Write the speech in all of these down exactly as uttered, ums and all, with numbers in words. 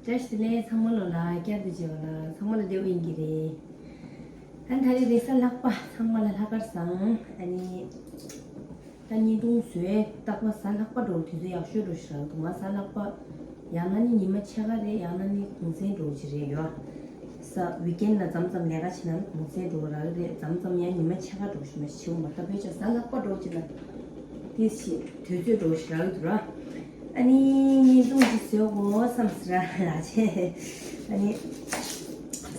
བཀྲ་ཤིས་བདེ་ལེགས། ཚང་མ་ལོ་ལ་བསྐྱར་དུ་མཇལ་བ་ལ་ཚང་མ་ལ་བདེ་པོ་ཡིན་གྱི་རེད། ཨ་ནི་ད་རེས་རེས་གཟའ་ལྷག་པ། ཚང་མ་ལ་ལྷག་དཀར་བཟང་། ཨ་ནི་ད་བརྙན་ཐུང་བཟོས་རྟག་པར་གཟའ་ལྷག་པ་འགྲོ་དུས་ཚོད་ཡག་ཤོས་འགྲོ་ཞིག་རག་འདུག་ང་གཟའ་ལྷག་པ་ཡང་ན་ནི་ཉི་མ་ཕྱེད་ཀ་རེད། ཡང་ན་ནི་གུང་སེང་འགྲོ་ཞིག་རེད་ཡོད། ས་ཝིག་ཨེན་ལ་མཚམས་མཚམས་ལས་ཀ་བྱེད་ན་ནི་གུང་སེང་འགྲོ་རག་གི་རེད། མཚམས་མཚམས་ཡང་ཉི་མ་ཕྱེད་ཀ་འགྲོ་ཞིག་མ་ཞིག་བྱེད་འོང་བ། ད་བོད་ཆ་གཟའ་ལྷག་པ་འགྲོ་ཅིག་ལ་དེ་ཞིག་དུས་ཚོད་འགྲོ་ཞིག་རག་གི་འདུག་ར། ཨ་ནི་བརྙན་ཐུང་ཅིག་བཟོས་དགོས་བསམ་སྲིད་ར་ལགས་བྱས། ཨ་ནི་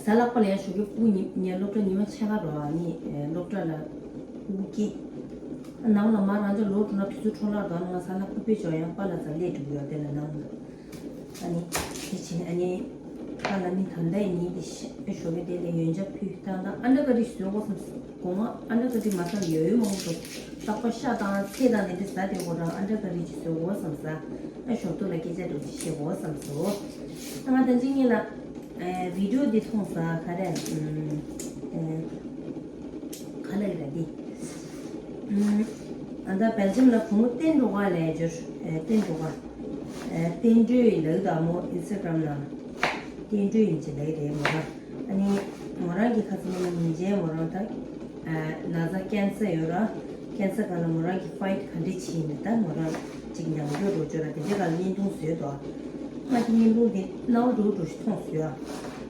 གཟའ་ལྷག་པ་ལ་ཡང་ཞོགས་ཀས་སྤུ་གུ་ཉི་ཉི་སློབ་གྲྭ་ཉི་མ་ཕྱེད་ཀ་རོ། ཨ་ནི་སློབ་གྲྭ་ལ་སྤུ་གུ་སྐྱེལ། ནང་ལ་མ་རང་ཅག་ལོག་འགྲོ་ན་དུས་ཚོད་འཕྲོ་བརླག་འདུག་ང་གཟའ་ལྷག་པ་དཔེ་ཅོག་ཡང་པཱ་ལགས་རྩར་སླེབས་འགྲོ་གི་ཡོད། དེ་ལ་ནང་ལ། ཨ་ནི་དེ་བྱས་ཨ་ནི་པཱ་ལགས་ནི་ད་ལྟ་ཡིན་ནི་དེ་ཤ་ཞོགས་ཀས་དེ་ལ་ཡོན་ཆབ་ཕུལ་བཏང་དང་། ཨ་འདྲ་ག་རེ་བཟོས་དགོས་བསམ། དགོང་མོ་ཨ་འདྲ་ག་རེ་མ་ཟ་ཡོད་ཡོད་མང་པོ་འདུག་རྟག་པར་ཤ་དང་ཚལ་དང་དེ་འདྲ་ཟ་བསྡད་དགོས་རང་། ཨ་འདྲ་ག་རེ་ཅིག་བཟོས་དགོས་བསམ་ས། ཨ་ཞོགས་ཐོག་ལ་སྐད་ཆ་འདྲ་ཅིག་བཤད་དགོས་བསམ་སོང་། ང་ད་ཅི་ཉིན་ལ་ཨ་བི་ཌིའོ་འདི་མཐོང་ས་ག་རེ་ཨ་ག་ལ་ཡིན་ལ་འདི་ཨ་ད་སྦེལ་ཇམ་ལ་བུ་མོ་བསྟན་འགྲོ་ག་ལས་འབྱོར། ཨ་བསྟན་འགྲོ་ག་ཨ་བསྟན་འགྲོའི་ལག་དང་མོ་ཨིན་སི་ཊ་གྷ་རམ་ནང་བསྟན་འགྲོའི་ཡིན་གྱི་ལག་རེད་མོ་རང་། ཨ་ནི་མོ་རང་གི་ཁ་ཚ་མོ་ཉིན་རྗེས་མོ་རང་ད་ན་ཚ་ཀེན་སར་ཡོད་ར། ཀེན་སར་སྒང་ལ་མོ་རང་གི་ཕའིཊ་ག་འདྲ་བྱས་ནས་ད་མོ་རང་ཅིག་མྱང་སྐྱོ་རོ་བཅོས་ར་དེ་འདྲའི་སྒང་ལ་བརྙན་ཐུང་བཟོས་འདུག་ང་དེ་བརྙན་ཐུང་དེ་སྣང་བ་འགྲོ་འགྲོ་ཞིག་མཐོང་སོང་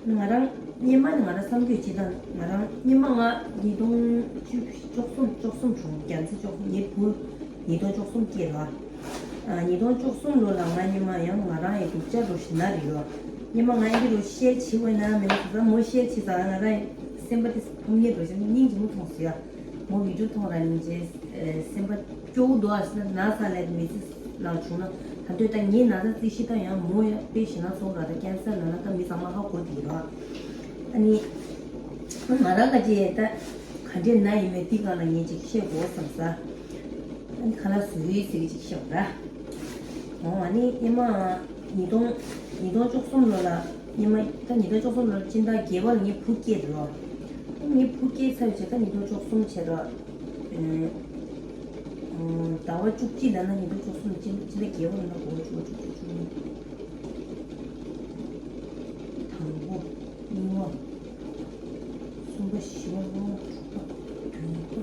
ཡ། ང་རང་སྔོན་མ་ནས་ང་རང་བསམ་གྱི་ཅི་དང་ང་རང་སྔོན་མ་ང་ཉིས་སྟོང་བཅུ་བཅུ་གསུམ་བཅུ་གསུམ་བྱུང་རྒྱལ་མཚན་བཅུ་གསུམ་ངའི་བུ་ཉིས་སྟོང་བཅུ་གསུམ་སྐྱེས་ར། ཉིས་སྟོང་བཅུ་གསུམ་ལོ་ལ་ང་སྔོན་མ་ཡང་ང་རང་ཡི་སྡུག་ཅག་འགྲོ་ཞིག་ན་རེ་ཡོད། སྔོན་མ་ང་ཨེ་འདྲ་རུ་ཤེར་བྱེད་དགོས་ན་མེད་ན་ད་མོ་ཤེར་བྱེད་ཙང་ང་རང་སེམས་པ་དེ་ཕམ་ཉེས་འགྲོ་ཞིག་སྙིང་རྗེ་མོ་མཐོང་སོང་ཡ། མོ་བི་ཌིའོ་མཐོང་ར་སྙིང་རྗེ། སེམས་པ་སྐྱོ་བོ་འདུག་ཨ་སི་ན་ན་ས་ལས་མི་ཚེ་ནང་བྱུང་ན་ད་འདོད་ད་ངའི་ན་ཚ་རྩི་ཤི་ད་ཡང་མོ་ཡ་དཔེ་ཞེ་ན་ཚོགས་ར་ད་ཀེན་སར་ན་ན་ད་མི་ཚང་མ་ཧ་གོ་དེ་ར། ཨ་ནི་ང་རང་ག་ཅེ་ད་ག་འདྲས་ན་ཡིན་མེད་དེ་གང་ལ་ངས་ཅིག་བཤད་དགོས་བསམ་ས། ཨ་ནི་ཁ་ལག་བཟོ་ཡི་ཟེར་གི་ཅིག་བཤད་པ་ར། འོ་ཨ་ནི་ཨེ་མ། ཉིས་སྟོང་ཉིས་སྟོང་བཅུ་གསུམ་ལོ་ལ་ཉི་མ་ད་ཉིས་སྟོང་བཅུ་གསུམ་ལོ་ལ་སྤྱི་ཟླ་བརྒྱད་པ་ལ་ངའི་བུ་སྐྱེས་འདུག་ངའི་བུ་སྐྱེས་ཚར་བྱས་ད་ཉིས་སྟོང་བཅུ་གསུམ་བྱས་ར། ཟླ་བ་བཅུ་གཅིག་ལ་ན་ཉིས་སྟོང་བཅུ་གསུམ་སྤྱི་སྤྱི་ཟླ་བརྒྱད་པ་ལ་ན་དགུ་བཅུ་བཅུ་གཅིག་བཅུ་གཉིས། དང་པོ། གཉིས་པ། གསུམ་པ། བཞི་པ། ལྔ་པ། དྲུག་པ། བདུན་པ།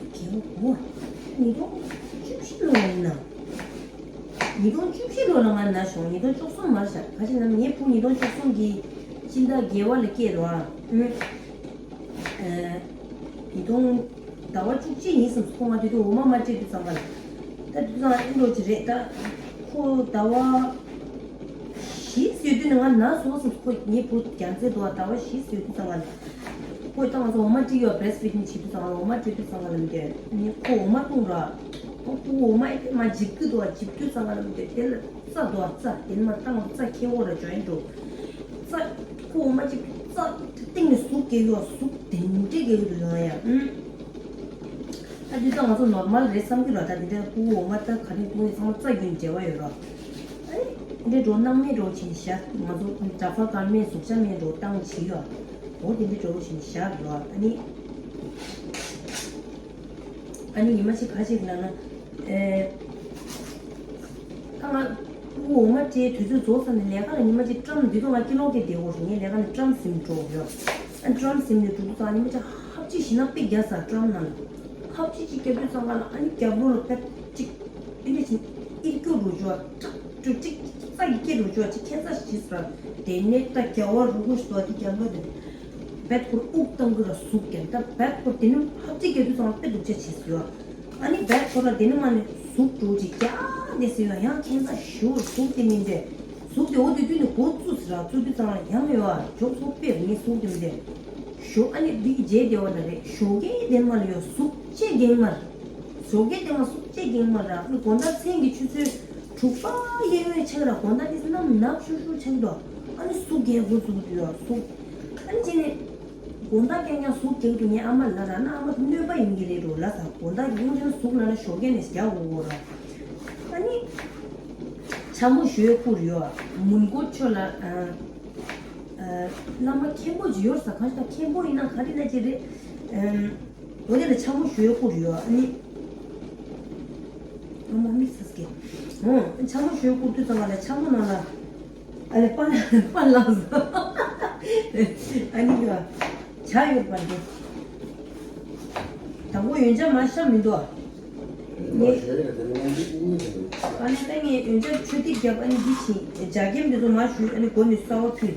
བརྒྱད་པ། དགུ་པ། ཉིས་སྟོང་བཅུ་བཞི་ལོ་ཡིན་ན། ཉིས་སྟོང་བཅུ་བཞི་ལོ་ལ་ང་ན་བྱུང་། ཉིས་སྟོང་བཅུ་གསུམ་མར་བཞག་ག་ཅི་ལབ་ན་ངའི་བུ་ཉིས་སྟོང་བཅུ་གསུམ་གྱི་སྤྱི་ཟླ་བརྒྱད་པ་ལ་སྐྱེས་རོ། ཨ། ཉིས་སྟོང་ཟླ་བ་བཅུ་གཅིག་ཡིན་བསམ་སོང་། ང་དེ་དུས་འོ་མ་མ་སྤྲད་དུས་ཙམ་པ་ལ། ད་དུས་ཙམ་ཨེ་འགྲོ་གི་རེད་ད། ཁོ་ཟླ་བ་བཞི་ཟེར་དུས་ནས་ང་ན་སོང་བསམ། ཁོ་ངའི་བུ་རྒྱལ་མཚན་འདུག་ཟླ་བ་བཞི་ཟེར་དུས་ཙམ་པ་ལ། ཁོས་ད་ང་ཚོ་འོ་མ་སྤྲད་ཡོད། བྷི་རེ་སི་ཕི་ཌིང་བྱེད་དུས་ཙམ་པ་ལ་འོ་མ་སྤྲད་དུས་ཙམ་པ་ལ་མི་འདོད་ནི་ཁོ་འོ་མ་འཐུང་ར། ཁོ་འོ་མ་ཨེ་མ་འཇིབ་ཀྱི་འདུག་འཇིབ་དུས་ཙམ་པ་ལ་མི་འདོད་དེ་ལ་རྩྭ་འདུག་རྩྭ་དེ་ནི་མ་ད་ང་ཚོ་རྩྭ་ཁྱེར་འོ་ར་འཇོ་ཡིན་འགྲོ། རྩྭ། ཁོ་འོ་མ་གཅིག་རྩྭ་སྟེང་ནས་ཟུག་སྐྱེ་གི་བ། ཟུག་དེ་འདྲས་སྐྱེ་གི་འདུག་ཡང་ཡང་། ཨུམ། ད་འདི་ད་ང་ཚོ་ནོར་མལ་རེད་བསམ་གི་ར། ད་འདི་འདྲ་ཕྲུ་གུ་འོ་མ་ད་ག་རེ་འཐུང་ནས་ཚང་མ་རྩྭ་རྒྱུན་འབྲེལ་བ་ཡོད་ར། ཨ་ནི་འདི་འདྲས་འགྲོ་སྣང་མེད་འགྲོ་བྱས་ནས་བཞག་ང་ཚོ་འདྲ་པར་དཀར་མེད་གཟུགས་ཆ་མེད་འགྲོ་བཏང་བྱས་ཡོད། འོ་དེ་འདྲས་འགྲོ་བྱས་ནས་བཞག་ར། ཨ་ནི་ཨ་ནི་ཉི་མ་གཅིག་ག་ཅིག་ལབ་ན། ཨེ། ད་ང་ཕྲུ་གུ་འོ་མ་སྤྲད་དུས་ཚོད་རྫོགས་ཚར་ནས་ལས་ཀ་ལ་ཉི་མ་གཅིག་བཀྲམ། འདི་དུས་ང་ཀི་ལོག་གི་བསྡད་ཡོད་རེད། ངས་ལས་ཀ་ནས་བཀྲམ་ཟིན་འགྲོ་ཡོད། ཨ་བཀྲམ་ཟིན་ནས་འགྲོ་དུས་ཙང་ཉི་མ་གཅིག་ཧབ་གཅིག་ཞིག་ན་དཔེ་རྒྱག་ས་བཀྲམ་ནང་ལ། ཧབ་གཅིག་གཅིག་རྒྱག་དུས་ཙང་ང་ལ་ཨ་ནི་རྒྱབ་ལོགས་ལ་དཔེ་གཅིག་ཨེ་འདྲ་ཞིག་ཨིར་སྐྱོ་འགྲོ་ཅོ། ཀྲག་ཀྲུག་གཅིག་རྩ་གི་སྐྱེ་འགྲོ་ཅོ། གཅིག་ཁྱད་མཚར་ཞིག་བྱས་ས་ར། དེ་ནས་ད་རྒྱ་བ་རུ་གུ་ཞིག་འདུག་དེ་རྒྱབ་ལོགས་དེ་རྦད་ཁོར་དབུགས་བཏང་གི་ར་ཟུག་ཀྱང་ད་རྦད་ཁོར་དེ་ནི་ཧབ་གཅིག་རྒྱག་དུས་ཙང་དཔེ་སྡུག་ཅག་བྱས་ས་ཡོད། ཨ་ནི་རྦད་ཁོ་ར་དེ་ནི་མ་ནི་ཟུག་འགྲོ་ཅིག་རྒྱག་དེ་ཟེར་ཡང་ཡང་ཁྱད་མཚར་ཞུ་ཟུག་དེ་མིན་ཏེ། ཟུག་དེ་འོ་དེ་དུས་ནི་འགོ་བཙུགས་ཟེར་ར། བཙུགས་དུས་ཙང་ཡང་ཡོད་ཨ་ཇོག་ཚོགས་དཔེར་ངས་ཟུག་དེ་མིན་ཏེ། ཞོགས་ཨ་ནི་འདི་གི་རྗེས་བདེ་བ་ལ་རེད། ཞོགས་ཀས་དེ་མ་ལ་ཡོད་ཟུག་ཅེས་རྒན་མར། ཞོགས་ཀས་དེ་མ་ཟུག་ཅེས་རྒན་མར་ར། ཨ་ནི་དགོང་དག་མཚན་གྱི་ཆུ་ཚོད་དྲུག་པ་གཡས་གཡོན་ཆགས་ར། དགོང་དག་དེ་ནམ་ནག་ཤུར་ཤུར་ཆགས་འདུག་ཨ་ནི་ཟུག་རྒན་འགོ་བཙུགས་དུས་ཡོད་ཟུག་ཨ་ནི་བྱས་ནས། དགོང་དག་རྐྱང་རྐྱང་ཟུག་རྒྱག་དུས་ངའི་ཨ་མ་ལ་ར་ན་ཨ་མ་གནོད་པ་ཡིན་གྱི་རེད་འགྲོ་ལ་ས། དགོང་དག་ཡིན་ཀྱང་ཟུག་ལ་ན་ཞོགས་ཀས་ནས་རྒྱག་འོ་འོ་ར། ཨ་ནི། ཆ་མོ་ཞོའི་ཁུར་ཡོད། མུན་གོ་ཆོ་ལ། ཨ། ཨ། བླ་མ་མཁན་པོ་ཅིག་ཡོད་ས། གང་ཞིག་ད་མཁན་པོ་ཡིན་ན་ག་རེ་ན་ཅི་རེད། ཨམ། འོ་དེ་ལ་ཆ་མོ་ཞོའི་ཁུར་ཡོད། ཨ་ནི། ཨ་མ་མིག་ཚ་སྐྱེ། འོ་ཚ་མོ་ཞོ་བསྐུར་དུས་ཙམ་པ་ལ་ཚ་མོ་ནང་ལ་ཨ་ལེ་པ་ལ་པ་ལངས་སོང་། ཨ་ནི་ཡ་ཇ་ཡོད་པ་འདི། དང་པོ་ཡོན་ཆབ་མར་བཤམས་མི་འདུག་ངས་ཨ་ནི་ད་ངས་ཡོན་ཆབ་མཆོད་ཐིག་བརྒྱབ། ཨ་ནི་འདི་བྱིན་ཇ་སྐྱེམས་འདི་ཚོ་མར་བཞུས། ཨ་ནི་སྒོ་ནས་གསོལ་བ་ཕུལ།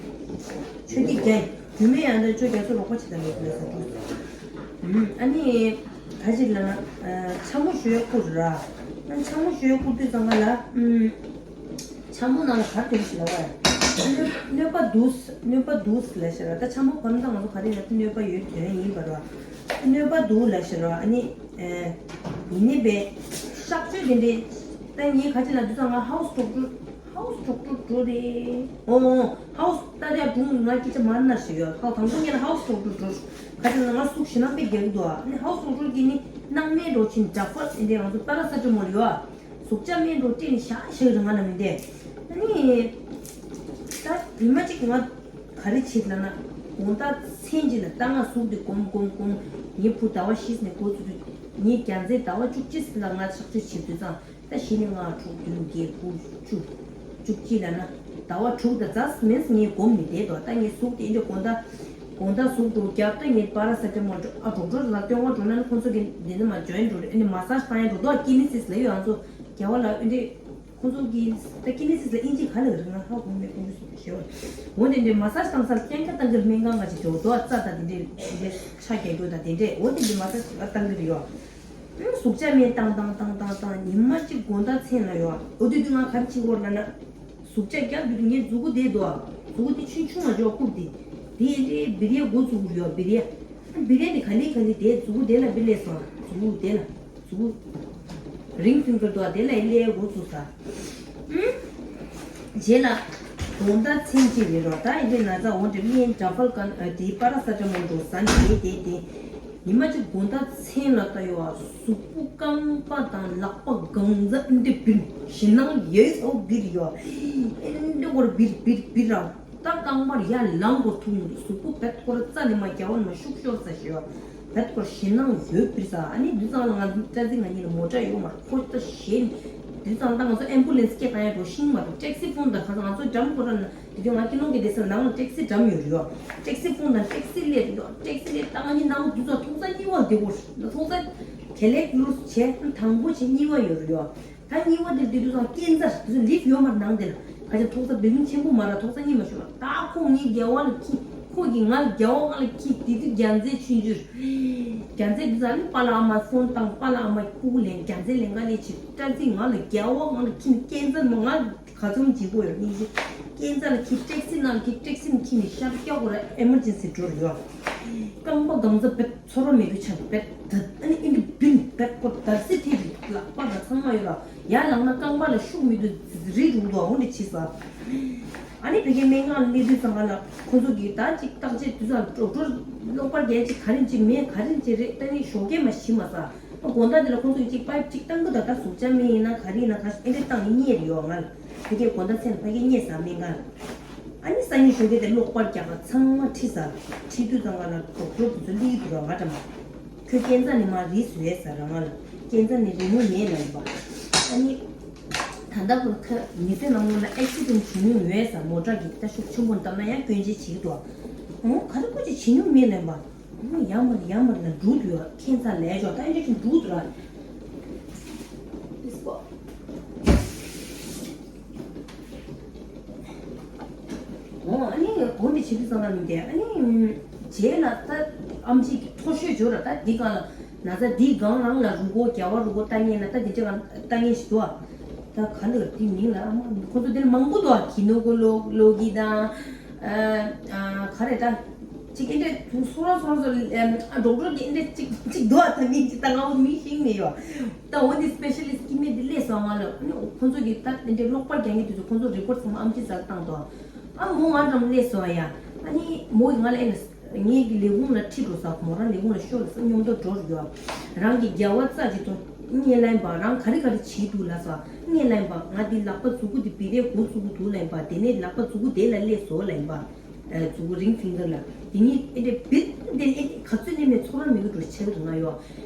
མཆོད་ཐིག་བརྒྱབ། རྒྱུ་མེད་ཡང་འདྲ་ཅོ་རྒྱ་མཚོ་རོགས་པ་བྱེད་དང་མེད་པའི་ས་འགྲོ། ཨ་ནི་ད་ཅིག་ལ་ན་ཚ་མོ་ཞོ་བསྐུར་ར། ཚ་མོ་ཞོ་བསྐུར་དུས་ཙམ་པ་ལ་ཚ་མོ་ནང་ལ་གར་དེ་ཞིག་ལ་བ་གནོད་པ་འདུག་གནོད་པ་འདུག་ལ་ཤི་ར། ད་ཚ་མོ་གོམ་ད་ང་ཚོ་ག་རེ་ཡོད་གནོད་པ་ཡོད་དོན་ཡིན་པ་ར། གནོད་པ་འདུག་ལ་ཤི་ར། ཨ་ནི་ཡིན་ནི་བས་གཤག་བཅོས་དེ་འདྲས་ད་ངས་ག་ཅི་ལ་དུས་ཙམ་ང་ཧའུ་སི་ཌོག་ཊར་ཧའུ་སི་ཌོག་ཊར་འགྲོ་རེད། ཨོ་ཧའུ་སི་ད་རེ་སྒྲུང་ང་སྐད་ཆ་མ་ནར་ཞིག་ཡོད། ཧའུ་དང་པོ་ངས་ན་ཧའུ་སི་ཌོག་ཊར་འགྲོ་ག་ཅི་ལ་ང་ཟུག་ཞེ་ནང་པའི་རྒྱག་གི་འདུག་ཨ་ནི་ཧའུ་སི་ཌོག་ཊར་གྱིས་ནི་སྣང་མེད་འགྲོ་ཕྱིན་འདྲ་ཧྥལ་ཨིན་དེ་ང་ཚོ་པ་ར་སེ་ཊ་མོལ་ཡོད། ཟུག་བཅད་སྨན་འགྲོ་སྤྲད་ནས་བཞག་བཞག་རེད་ང་ལ་མི་འདས། ཨ་ནི་ད་ཉི་མ་གཅིག་ང་ག་རེ་བྱེད་ལབ་ན་དགོང་དག་མཚན་གཅིག་ལ་ད་ང་ཟུག་དེ་སྒོམ་སྒོམ་སྒོམ་ངའི་བུ་ཟླ་བ་བཞི་ནས་འགོ་ཚུགས་དུས་ངའི་རྒྱལ་མཚན་ཟླ་བ་བཅུ་གཅིག་ལ་ང་གཤག་བཅོས་བྱེད་དུས་ཙང་། ད་བཞི་ནས་ལྔ་དྲུག་བདུན་བརྒྱད་དགུ་བཅུ། བཅུ་གཅིག་ལ་ན། ཟླ་བ་དྲུག་དང་ཙམ་མིན་ངས་སྒོམ་ནས་བསྡད་དོ། ད་ངས་ཟུག་དེ་འདྲ་དགོང་དག་དགོང་དག་ཟུག་འགྲོ་རྒྱབ་ད་ངས་པ་ར་སེ་ཊ་མོལ་འགྲོ་ཨ་འགྲོ་འགྲོ་ལ་སྟོན་བ་འགྲོ་ན་ནི་ཁོང་ཚོ་གི་འདི་ནི་མ་འཇོན་འགྲོ་རེད། ཨ་ནི་མ་སཱ་ཇི་བཏང་ཡ་འགྲོ་དོ་ཀི་ནི་སིས་ལ་ཡོད། ང་ཚོ་རྒྱ་བ་ལ་ཨ་འདྲ་ཁོང་ཚོ་གི་ད་ཀི་ནི་སིས་ལ་ཨིན་ཇི་ག་ལ་རེད་ང་ཧ་གོ་མེད། ཁོང་ཚོ་ཞེས་པ་འོ་དེ་འདྲ་མ་སཱ་ཇི་བཏང་ས་ལ་སྐྱེན་ཁ་བཏང་གི་སྨན་ཁང་ང་ཅིག་འགྲོ་དོ་ཨ་རྩ་དང་དེ་འདྲ་དེ་འདྲ་ཆ་རྒྱག་རྒྱུ་དང་དེ་འདྲ་འོ་དེ་འདྲ་མ་སཱ་ཇི་བཏང་གི་རེད་ཡོད། ཟུག་བཅད་སྨན་བཏང་བཏང་བཏང་བཏང་བཏང་ཉི་མ་གཅིག་དགོང་དག་མཚན་ལ་ཡོད། འོ་དུས་དུས་ང་ག་རེ་བྱེད་དགོས་ལབ་ན། ཟུག་བཅད་རྒྱག་དུས་དུས་ངའི་མཛུ་གུ་དེ་འདུག་ཨ། མཛུ་གུ་དེ་ཆུང་ཆུང་ང་ཅོག་རྐུབ་དེ། དེ་འདྲའི་བི་རིའི་འགོ་བཙུགས་ཡོད་བི་རི། བི་རི་ནི་ག་ལེ་ག་ལེ་དེ་མཛུ་གུ་དེ་ལ་བི་ལས་སོང་མཛུ་གུ་དེ་ལ། མཛུ་གུ། རིང་ཕིང་གར་འདུག་ཨ་དེ་ལ་ཨེ་ལས་འགོ་བཙུགས་ས། རྗེས་ལ། དགོང་དག་མཚན་གཅིག་རེད་རོ་ད་ཡིན་དུས་ན་ཚ་འོང་དེ་སྨན་འདྲ་ཧྥལ་ཀ་དེའི་པ་ར་སེ་ཊ་མོལ་འགྲོ་ཟ་འདི་དེ་དེ། ཉི་མ་གཅིག་དགོང་དག་མཚན་ལ་ལྟ་ཡོད་ཨ་གཟུགས་པོ་རྐང་པ་དང་ལག་པ་གང་ཟག་འདི་འདྲ་བིར་ཞེད་སྣང་ཡོད་ཨོ་བིར་ཡོད། ཨེ་འདྲ་བོར་བིར་བིར་བིར་ར་ད་རྐང་པར་ཡར་ལངས་བོར་ཐུག་གཟུགས་པོ་བད་ཀོར་རྩ་ནས་མ་རྒྱ་བ་ནས་མ་ཤུགས་ཤོར་ས་ཞེས་ཡོད། བད་ཀོར་ཞེད་སྣང་ཡོད་བིར་ས་ཨ་ནི་འདི་ཚང་ལ་ང་སྐྲ་རྩི་ང་གཉིས་ལ་མོ་ཊ་ཡོད་མ་རེད་ཁོ་ད་ཞེད། འདི་ཚང་ད་ང་ཚོ་ཨེམ་བུ་ལེན་སི་སྐད་བཏང་ཡ་འགྲོ་ཤིང་མ་རེད་ཊེག་སི་ཕོན་དང་ཁ་སང་ང་ཚོ་འགྲམ་ཁོ་ར་ན། དེ་དུས་ང་ཀི་ལོང་གི་སྡེ་ཚན་ནང་ལ་ཊེག་སི་འགྲམ་ཡོད་རེད་ཡོ། ཊེག་སི་ཕོན་དང་ཊེག་སི་སླེབས་ཡོད། ཊེག་སི་སླེབས་ད་ང་གཉིས་ནང་དུས་ཚོད་ཐུག་ས་གཉིས་པ་དེ་གོ་ད་ཐུག་ས་དེ་ལས་ལུས་བྱས་དང་པོ་བྱས་གཉིས་པ་ཡོད་རེད་ཡོ། ད་གཉིས་པ་དེ་དེ་དུས་ཚང་སྐས་འཛེག་དེ་ཚོ་ལིབ་ཡོད་མ་རེད་ནང་དེ་ལ་ཁ་ཆེ་ཐུག་ས་བིལ་ཌིང་ཆེན་པོ་མ་རེད་ཐུག་ས་གཉིས་མ་ཤོད་ད་ཁོང་གཉིས་རྒྱལ་བ་ལ་ཁྱི་ཁོ་གིས་ང་རྒྱལ་བ་ང་ལ་ཁྱི་དེ་དུས་རྒྱལ་མཚན་ཆུང་ཆུང་རྒྱལ་མཚན་དེ་ཚང་ནི་པཱ་ལགས་ཨ་མ་ཕོན་བཏང་པཱ་ལགས་ཨ་མ་སྤུ་གུ་ལེན་རྒྱལ་མཚན་ལེན་ག་ལས་ཆེ་སྐྲ་རྩི་ང་ལ་རྒྱལ་བ་ང་ལ་ཁྱི་སྐས་འཛེག་མ་ང་། ག་ཚོད་བྱེད་དགོས་ཡོད་ནི་ཞིག་སྐས་འཛེག་ལ་ཁྱི་ཊེག་སི་ནང་ལ་ཁྱི་ཊེག་སི་ནང་ཁྱི་ནི་ཤར་སྐྱོ་གོ་ར་ཨེ་མར་ཇེན་སི་འགྲོ་ར་ཡོད། རྐང་པ་གང་ཚ་བེད་ཚོར་བ་མེད་དུ་ཆགས་བེད་དུ་ཨ་ནི་ཨིན་དུ་བིན་བེད་ཀོ་དར་སི་ཐེ་རི་ལག་པ་ག་ཚང་མ་ཡོད་ར་ཡར་ལངས་ན་རྐང་པ་ལ་ཤུགས་མེད་དུ་རི་རུ་འདུག་འོ་འདི་བྱེད་ས། ཨ་ནི་བེ་གའི་སྨན་ཁང་ལ་སླེབས་དུས་ཙམ་པ་ལ་ཁོ་ཚོ་གིས་ད་ཅིག་བརྟག་དཔྱད་དུས་ཙམ་ཌོག་ཊར་གློག་པར་རྒྱག་ཅིག་ག་རེ་ཅིག་མེད་ག་རེ་ཅིག་རེད་ད་ནི་ཞོགས་ཀས་མ་ཤི་མ་ས། དགོང་དག་དེ་ལ་ཁོང་ཚོས་གཅིག་པའི་གཅིག་བཏང་གི་འདུག་ད་ཟུག་བཅད་སྨན་ཡིན་ན་ག་རེ་ཡིན་ན་ག་ཨེ་འདྲ་བཏང་ཡིན་རྙེད་རེད་ཡོད་ང་ལ། དེ་གས་དགོང་དག་མཚན་ལ་ཕ་གིར་རྙེད་ས་སྨན་ཁང་ལ། ཨ་ནི་སང་ཉིན་ཞོགས་ཀས་དེ་གློག་པར་རྒྱག་ག་ཚང་མ་ཁྲིད་ས་ལ་ཁྲིད་དུས་ཙང་ང་ལ་ཌོག་ཊར་དེ་ཚོ་སླེབས་འདུག་ར་ང་འདྲ་མ། ཁྱོད་སྐས་འཛེག་ནས་མར་རིལ་སོང་ཡས་ཟེར་ར་ང་ལ་སྐས་འཛེག་ནས་རིལ་མྱོང་མེད་ལབ་ཡིན་པ། ཨ་ནི། ད་ལྟ་བར་ཁ་ཉི་ཚེ་ནང་ལོགས་ལ་ཨེག་སི་ཌེན་བྱུང་མྱོང་ཡོད་ས་མོ་ཊ་གི་ད་ཤུགས་ཆེན་པོ་བཏང་ན་ཡང་སྐྱོན་ཅན་བྱེད་ཀྱི་འདུག་ཨ། ག་རེ་ཁོ་ཅིག་བྱེད་མྱོང་མེད་ལབ་ཡིན་པ། ཡར་མར་ཡར་མར་ལ་འགྲོ་དུས་ཁྱད་མཚར་ལས་ཆོག་ད་འདི་ཅིག་འགྲོ་དུས་ར། ཨོ་ཨ་ནི་གོ་འདི་བྱེད་དུས་ཙང་ལ་མི་འདས་ཨ་ནི། རྗེས་ལ་ད་ཨམ་ཆི་གི་མཐོ་ཤོས་འབྱོར་ར་ད་འདི་ག་ལ་ན་ཚ་འདི་གང་རང་ལ་རུ་གོ་རྒྱ་བ་རུ་གོ་ལྟ་ངེས་ན་ད་འདི་ཅག་ལྟ་ངེས་ཤིག་འདུག་ཨ། ད་ག་འདི་འདི་མིང་ལ་ཨ་མ་ཁོ་ཚོ་འདི་ལ་མང་པོ་འདུག་ཨ་ཁི་ནོ་གོ་ལོ་ལོ་གི་དང་། ཨ་ག་རེ་ད། ཅིག་ཨེ་འདྲས་དུ་སོ་ར་སོ་ར་སོ་ཨ་ཌོག་ཊར་གི་ཨེ་འདྲས་ཅིག་ཅིག་འདུག་ཨ་ད་མིང་ཅིག་ད་ང་བོ་མིང་ཤེས་མེད་ཡོད། ད་འོ་འདི་སི་པེ་ཤ་ལི་སི་ཊི་སྐྱེ་དམན་འདི་སླེབས་སོང་ང་ལ་ཨ་ནི་ཁོ་ཚོ་གི་ད་ཨེ་འདྲས་གློག་པར་རྒྱག་མཁན་དེ་ཚོ་ཁོ་ཚོ་རི་པོར་ཊི་ཚང་མ་ཨམ་ཆི་ཟ་བཏང་དོ། ཨ་མོ་ང་འགྲམ་སླེབས་སོང་ཡ། ཨ་ནི་མོ་ཡིས་ང་ལ་ཨེ་ན་ངེད་ཀྱི་ལས་ཁུངས་ལ་ཁྲིད་འགྲོ་ས་མོ་རང་ལས་ཁུངས་ལ་ཤོག་ལ་ས་སྙོམ་དོ་འགྲོ་རུ་ཡོད། རང་གི་རྒྱལ་བ་རྩ་གཅིག་ཏུ་བརྙན་ལ་ཡིན་པ་རང་ག་རེ་ག་རེ་བྱེད་འདུག་ལ་ས་བརྙན་ལ་ཡིན་པ་ང་འདི་ལག་པ་མཛུ་གུ་འདི་བི་རའི་འགོ་བཙུགས་ཀྱི་འདུག་ལ་ཡིན་པ་དེ་ནས་ལག་པ་མཛུ་གུ་དེ་ལ་སླེབས་སོང་ལ་ཡིན་པ། མཛུ་གུ་རིང་ཕིང་གར་ལ་དེ་ཉིད་ཨེ་འདྲས་བིད་འདི་ཨེ་ག་ཚོད་ནས་མེད་ཚོར་བ་མི་དགོས་འགྲོ་ཆེ་གི་འདུག་ང་ཡོད།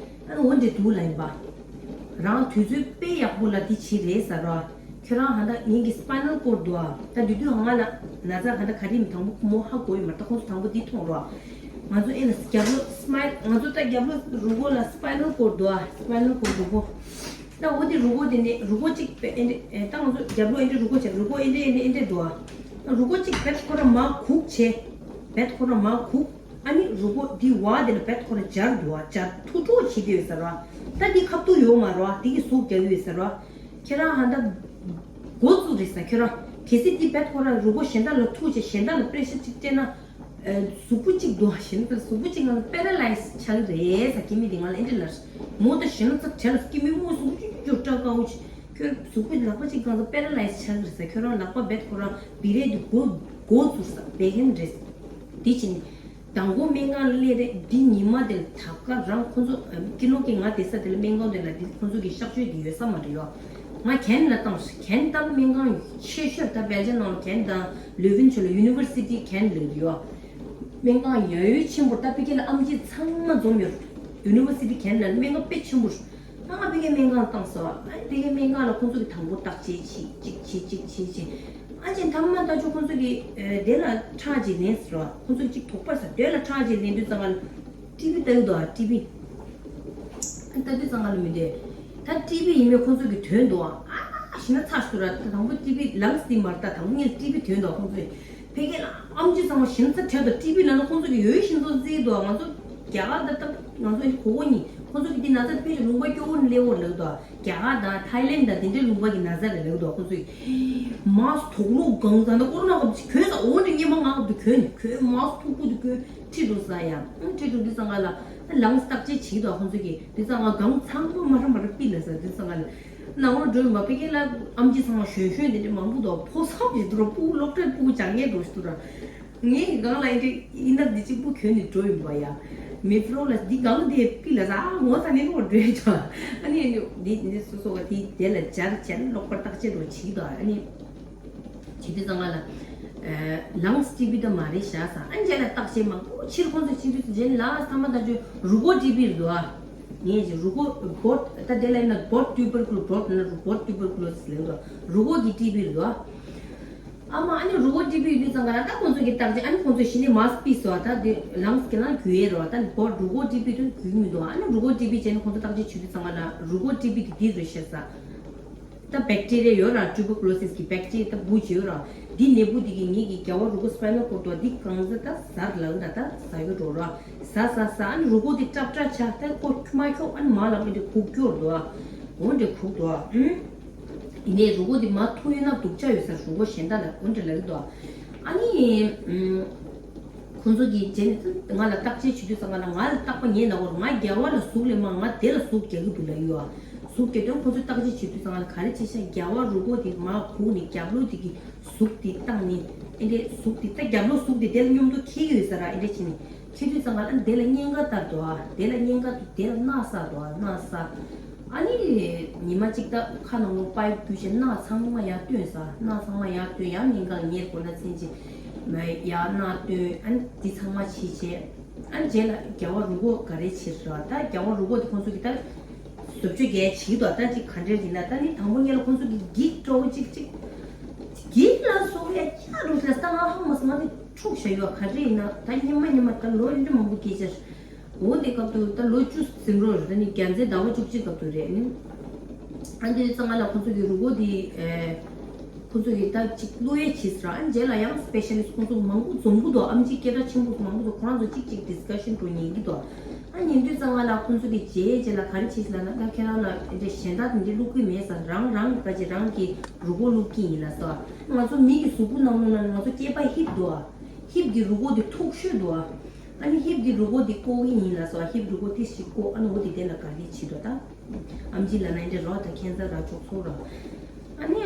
ཨ་ནི་འོ་འདྲས་འདུག་ལ་ཡིན་པ། རང་དུས་ཚོད་དཔེ་ཡག་པོ་ལ་འདི་བྱེད་རེད་ཟེར་རོ། ཁྱེད་རང་ཧ་ད་ངེད་ཀྱི་སི་པའི་ནལ་ཀོར་འདུག་ཨ། ད་དུས་དུས་ང་ལ་ན་ཚ་ཧ་ད་ག་རེ་མི་དང་པོ་ཁོ་མོ་ཧ་གོ་ཡོད་མ་རེད། ད་ཁོང་ཚོ་དང་པོ་འདི་མཐོང་རོགས། ང་ཚོ་ཨེ་ལ་རྒྱབ་ལོགས་སི་པའི་ང་ཚོ་ད་རྒྱབ་ལོགས་རུས་ཀོ་ལ་སི་པའི་ནལ་ཀོར་འདུག་ཨ། སི་པའི་ནལ་ཀོར་རུས་ཀོ། ད་འོ་དེ་རུས་ཀོ་དེ་ནས་རུས་ཀོ་གཅིག་པའི་ཨེ་འདྲ་ཨེ་ད་ང་ཚོ་རྒྱབ་ལོགས་ཨེ་འདྲ་རུས་ཀོ་བྱས་རུས་ཀོ་ཨེ་འདྲ་ཨེ་འདྲ་ཨེ་འདྲ་འདུག་ཨ། རུས་ཀོ་གཅིག་བེད་ཁོ་ར་མར་གུག་བྱས། བེད་ཁོ་ར་མར་གུག་ཨ་ནི་རུས་ཀོ་འདི་བ་དེ་ལ་བེད་ཁོ་ར་འབྱར་འདུག་ཨ། འབྱར་ཐུག་འཕྲོ་བྱེད་དེ་ཡོད་ས་ར། ད་འདི་ཁ་ཐུག་ཡོད་མ་ར། འདི་གི་ཟུག་རྒྱག་གི་ཡོད་ས་ར། ཁྱེད་རང་ཧ་ད་མགོ་བཙུགས་རེད་ས། ཁྱོད་རང་གལ་སྲིད་འདི་བེད་ཁོ་ར་རུས་ཀོ་གཞན་དག་ལ་ཐུག་བྱས་གཞན་དག་ལ་པེ་རེ་ཤར་གཅིག་སྤྲད་ན། གཟུགས་པོ་གཅིག་འདུག་ཞེ་ན། གཟུགས་པོ་གཅིག་ང་ཚོ་པེ་ར་ལའི་སི་ཆགས་ཀྱི་རེད་ཟེར་གྱི་མི་དེ་ང་ལ་ཨེ་འདྲ་ལབ་མོ། ད་ཞེ་ན་ཚ་བྲལ་ལ་སྐྱེ་མི་མོ་གཟུགས་པོ་གཅིག་ཅུར་སྐྲག་དཀའ་བོ་ཆེ། ཁྱོད་གཟུགས་པོ་ལག་པ་གཅིག་ང་ཚོ་པེ་ར་ལའི་སི་ཆགས་ཀྱི་རེད་ཟེར། ཁྱོད་རང་ལག་པ་བེད་ཁོ་རང་བི་རེད་དུ་མགོ་མགོ་བཙུགས་ས་བེད་ཀན་རེད། དེ་ཕྱིན་མདང་དགོང་སྨན་ཁང་ལ་སླེབས་རེད། འདི་ཉི་མ་དེ་ལ་ད་ག་རང་ཁོ་ཚོ་ཀི་ལོ་ཀི་ང་བསྡད་ས་དེ་ལ་སྨན་ཁང་དེ་ལ་འདི་ཁོ་ཚོ་གི་གཤག་བཅོས་དེ་ཡོད་ས་མ་རེད་ཡོ། ང་གན་ལ་བཏང་། གན་ད་སྨན་ཁང་ཆེ་ཤོས་ད་སྦེལ་ཇམ་ནང་ལ་གན་དང་ལུ་ཝིན་ཆོ་ལ་ཡུ་ནི་ཝར་སི་ཊི་གན་ལ་ཡོད། སྨན་ཁང་ཡ་ཡོད་ཆེན་པོ་ད་ཕ་གི་ལ་ཨམ་ཆི་ཚང་མ་འཛོམས་ཡོད། ཡུ་ནི་ཝར་སི་ཊི་གན་ལ་སྨན་ཁང་དཔེ་ཆེན་པོ་རེད། ང་ཕ་གི་སྨན་ཁང་ལ་བཏང་སོང་། ཨ་ཕ་གི་སྨན་ཁང་ལ་ཁོང་ཚོ་གི་དང་པོ་བརྟག་དཔྱད་བྱེད་ཅིག་བྱེད་ཅིག་བྱེད་ཅིག་ཨ་ཅེ་མཐའ་མ་ད་ཆོ་ཁོང་ཚོ་གི་དེ་ལ་ཁྲག་ཅིག་ལེན་ཟེར་བ། ཁོང་ཚོ་གི་ཅིག་དོགས་པ་ཟ། དེ་ལ་ཁྲག་ཅིག་ལེན་དུས་ཙང་ང་ལ་ཊི་བི་ལྟ་གི་འདུག་ཨ། ཊི་བི། ལྟ་དུས་ཙང་ང་ལ་མི་འདོད། ད་ཊི་བི་ཡིན་མིན་ཁོང་ཚོ་གི་དོན་འདུག་ཨ། ཨ་ཞེ་ན་ཚ་ཞུ་ར། ད་དང་པོ་ཊི་བི་ལངས་ཏེ་མར་ལྟ། དང་པོ་ངས་ཊི་བི་དོན་འདུག་ཁོང་ཚོ་ཕ་གི་ལ་ཨམ་ཆི་ཚང་མ་ཞེ་ན་ཚ་བྲལ་འདུག་ཊི་བི་ལབ་ན་ཁོང་ཚོ་གི་ཡོད་ཤིན་ཚོ་བརྩིས་འདུག་ང་ཚོ་རྒྱ་གར་ད་ལྟ་ང་ཚོ་ཨ་ནི་གོ་གོ་ཉིན་ཁོང་ཚོ་གི་འདི་ན་ཚ་དཔེ་ལུང་པ་སྐྱོ་བོ་ནས་སླེབས་ཡོད་ལབ་འདུག་རྒྱ་གར་དང་ཐའི་ལེན་དང་དེ་འདྲའི་ལུང་པ་གི་ན་ཚ་རེད་ལབ་འདུག་ཁོང་ཚོས། མཱསི་དོག་ལོག་གང་ཟ་ན་ཀོ་རོ་ན་སྐབས་ཀྱི་གྱོན་ས། འོ་འདྲ་སྔོན་མ་ང་སྐབས་དུ་གྱོན་གྱོན། མཱསི་མཐུག་པོ་དུ་གྱོན། ཁྲིད་འགྲོ་ས་ཡ། ཁྲིད་འགྲོ་འདི་ཚང་ང་ལ་ལངས་བརྟག་དཔྱད་བྱེད་འདུག་ཁོང་ཚོ་གིས་འདི་ཚང་ང་གང་ཚང་མ་མ་ར་མ་ར་པི་ལ་ས་འདི་ཚང་ང་ལ་ནང་ལོགས་འགྲོ་མ་པི་ཀེ་ལ་ཨམ་ཆི་ཚང་མ་གཞོན་གཞོན་དེ་འདྲ་མང་པོ་འདུག་ཕོ་སམ་ཞིག་འདུག་ར། སྤུ་གུ་སློབ་གྲྭའི་སྤུ་གུ་སྦྱང་མཁན་འགྲོ་ཞིག་འདུག་ར། ངས་སྒང་ལ་ཨེ་འདྲ་ཨི་ནག་འདི་གཅིག་པུ་གྱོན་ནས་འགྲོ་ཡིན་པ་ཡ། མི་ཕོ་ལ་འདི་སྒང་དེ་པི་ལ་ས་ངོ་ཚ་ནས་ནོར་འགྲོ་ཡོད་ཀྱང་། ཨ་ནི་འདི་འདི་སོ་སོ་བ་དེ་དེ་ལ་སྦྱར་བྱས་ལོག་པར་བརྟག་དཔྱད་རོ་བྱེད་ཀྱི་འདུག་ཨ་ནི་བྱེད་དུས་ཙང་ང་ལ་ལངས་ཊི་བི་ད་མ་རེད་ཤག་ས། ཨ་ནི་རྗེས་ལ་བརྟག་དཔྱད་མང་པོ་ཕྱིར་ཁོང་ཚོ་བྱེད་དུས་རྗེས་ལ་ཐ་མ་ད་ཆོས་རུས་ཀོ་ཊི་བི་རེད་འདུག་ཨ། ངས་ཀྱི་རུས་ཀོ་བོད་ད་དེ་ལ་ཡིན་ན་བོད་ཊུ་བར་ཀུ་ལོ་བོད་ན་རུས་བོད་ཊུ་བར་ཀུ་ལོ་སི་ལབ་འདུག་རུས་ཀོ་གི་ཊི་བི་རེད་འདུག་ཨ། ཨ་མ་ཨ་ནི་རུས་ཀོ་ཊི་བི་ཡོད་དུས་ཙང་ང་ལ་ད་ཁོང་ཚོ་གི་བརྟག་དཔྱད། ཨ་ནི་ཁོང་ཚོ་གཞི་ནས་མཱསི་པི་སོ་ད་དེ་ལངས་ཀྱི་ལ་རྒྱུ་ཡས་རོ། ད་ནི་བོད་རུས་ཀོ་ཊི་བི་དུ་རྒྱུ་མི་འདུག་ཨ་ནི་རུས་ཀོ་ཊི་བི་བྱས་ནས་ཁོང་ཚོ་བརྟག་དཔྱད་བྱེད་དུས་ཙང་ང་ལ་རུས་ཀོ་ཊི་བི་དེ་འདི་རེད་ཤག་ས། ད་བེག་ཊི་རི་ཡ་ཡོད་ར། ཊུ་བར་ཀུ་ལོ་སིས་གི་བེག་ཊི་རི་ཡ་ད་བུ་ཅི་ཡོད་ར། འདི་ནད་འབུ་འདི་གི་ངེད་ཀྱི་རྒྱལ་བ་རུས་ཀོ་སི་པའི་ནལ་ཀོར་ཌི་འདི་གང་ཟ་ད་ཟར་ལག་ད་ད་ཟ་ཡོད་འགྲོ་ར། ཟ་ཟ་ཟ་ཨ་ནི་རུས་ཀོ་འདི་ཀྲབ་ཀྲབ་ཆགས་ད་ཁོ་མ་ཁྱོག་ཨ་ནི་མ་ལ་མི་འདི་ཁུག་སྐྱོར་འདུག་ཨ། འོ་འདི་ཁུག་འདུག་ཨ། ཨུམ། ཡིན་ནའི་རུས་ཀོ་འདི་མ་ཐུག་ཡོད་ན་སྡུག་ཅག་ཡོད་ས། རུས་ཀོ་གཞན་དག་ལ་འོ་འདྲ་ལབ་ཀྱི་འདུག་ཨ་ནི། ཁོང་ཚོ་གིས་རྗེས་ནས་ང་ལ་བརྟག་དཔྱད་བྱེད་དུས་ཙང་ང་ལ་ང་ལ་བརྟག་པ་ངའི་ནང་བར་ང་རྒྱལ་བ་ལ་ཟུག་ལས་མ་ང་དེ་ལ་ཟུག་རྒྱག་གི་འདུག་ལབ་ཡོད་ཨ། ཟུག་རྒྱག་དོན་ཁོང་ཚོས་བརྟག་དཔྱད་བྱེད་དུས་ཙང་ང་ལ་ག་རེ་བྱས་ཤག་རྒྱལ་བ་རུས་ཀོ་འདི་མ་ཁུག་ནས་རྒྱབ་ལོགས་འདི་གི་ཟུག་འདི་བཏང་ནས་ཨེ་འདྲས་ཟུག་འདི་ད་རྒྱབ་ལོགས་ཟུག་འདི་དེ་ལ་མཉམ་དུ་འཁྱེར་གྱི་ཡོད་ས་ར། ཨེ་འདྲས་བྱས་ནས་འཁྱེར་དུས་ཙང་ང་ལ་དེ་ལ་གཉན་ཁ་ལྟར་འདུག་ཨ། དེ་ལ་གཉན་ཁ་འདུག་དེ་ལ་སྣག་ས་འདུག་ཨ། སྣག་ས། ཨ་ནི་ཉི་མ་གཅིག་ད་ཁ་ནང་ལོགས་པའི་བརྒྱུད་བྱས་སྣག་ཚང་མ་ཡར་བཏོན་ས། སྣག་ཚང་མ་ཡར་བཏོན། ཡང་ཉིན་གང་ཉལ་དགོས་ན་ཚན་ཅིག་མ་ཡར་སྣག་བཏོན། ཨ་ནི་འདི་ཚང་མ་བྱས་བྱས། ཨ་ནི་རྗེས་ལ་རྒྱལ་བ་རུས་ཀོ་ག་རེ་བྱེད་ར། ད་རྒྱལ་བ་རུས་ཀོ་དེ་ཁོང་ཚོ་གི་ད་བཟོ་བཅོས་རྒྱག་བྱེད་ཀྱི་འདུག་ད་ཅིག་ག་འདྲས་ཡིན་ན་ད་ནི་དང་པོ་ཉལ་ལ་ཁོང་ཚོ་གི་འགྱིག་འདྲ་བོ་ཅིག་ཅིག་འགྱིག་ལ་སོགས་ཡ་ཀྱ་རུ་ད་ད་ང་ཧ་མ་སོང་། ང་དེ་འཁྲུག་བཞག་ཡོད། ག་རེ་ཡིན་ན་ད་སྙེ་མ་སྙེ་མ་ད་ལོ་འདི་མང་པོ་སྐྱེས་ཆར། འོ་དེ་སྐབས་དུ་ད་ལོ་བཅུ་ཟིན་འགྲོ་རེད། ད་ནི་རྒྱལ་མཚན་ཟླ་བ་བཅུ་གཅིག་སྐབས་དུ་རེད། ཨ་འདི་ཙང་ང་ལ་ཁོང་ཚོ་གི་རུས་ཀོ་དེ་ཨེ་ཁོང་ཚོ་གི་ད་ཅིག་བླུག་ཡས་བྱས་ཟེར། ཨ་རྗེས་ལ་ཡང་སི་པེ་ཤ་ལི་སི་ཁོང་ཚོ་མང་པོ་འཛོམས་གི་འདུག་ཨམ་ཆི་སྐད་གྲགས་ཆེན་པོ་མང་པོ་འདུག་ཁོ་རང་ཚོ་གཅིག་གཅིག་ཌི་སི་ཀ་ཤན་འགྲོ་ཉན་གི་འདུག་ཨ་ཉན་དུས་ཙང་ང་ལ་ཁོང་ཚོ་གི་རྗེས་རྗེས་ལ་ག་རེ་བྱས་ཟེར་ལབ་ན། ད་ཁྱེད་རང་ལ་དེ་འདྲ་གཞན་དག་དེ་འདྲ་བླུག་གི་མེད་ཟེར། རང་རང་ག་ཅིག་རང་གི་རུས་ཀོ་བླུག་གི་ཡིན་ལབ་སོང་། ང་ཚོ་མི་གི་གཟུགས་པོ་ནང་ལོགས་ན་ང་ཚོ་སྐེད་པ་ཧིབ་འདུག་ཨ། ཧིབ་གི་རུས་ཀོ་དེ་མཐུག་ཤོས་འདུག་ཨ། ཨ་ནི་ཧིབ་དེ་རུས་ཀོ་དེ་བཀོག་གི་ཡིན་ལབ་སོང་། ཧིབ་རུས་ཀོ་དེ་ཞིག་བཀོག་ཨ་ནི་འོ་དེ་དེ་ལ་ག་རེ་བྱེད་འགྲོ་ད། ཨམ་ཆི་ལབ་ན་འདི་རོ་ད་ཁེན་སར་ར་ཆོག་ཚོ་ར། ཨ་ནི་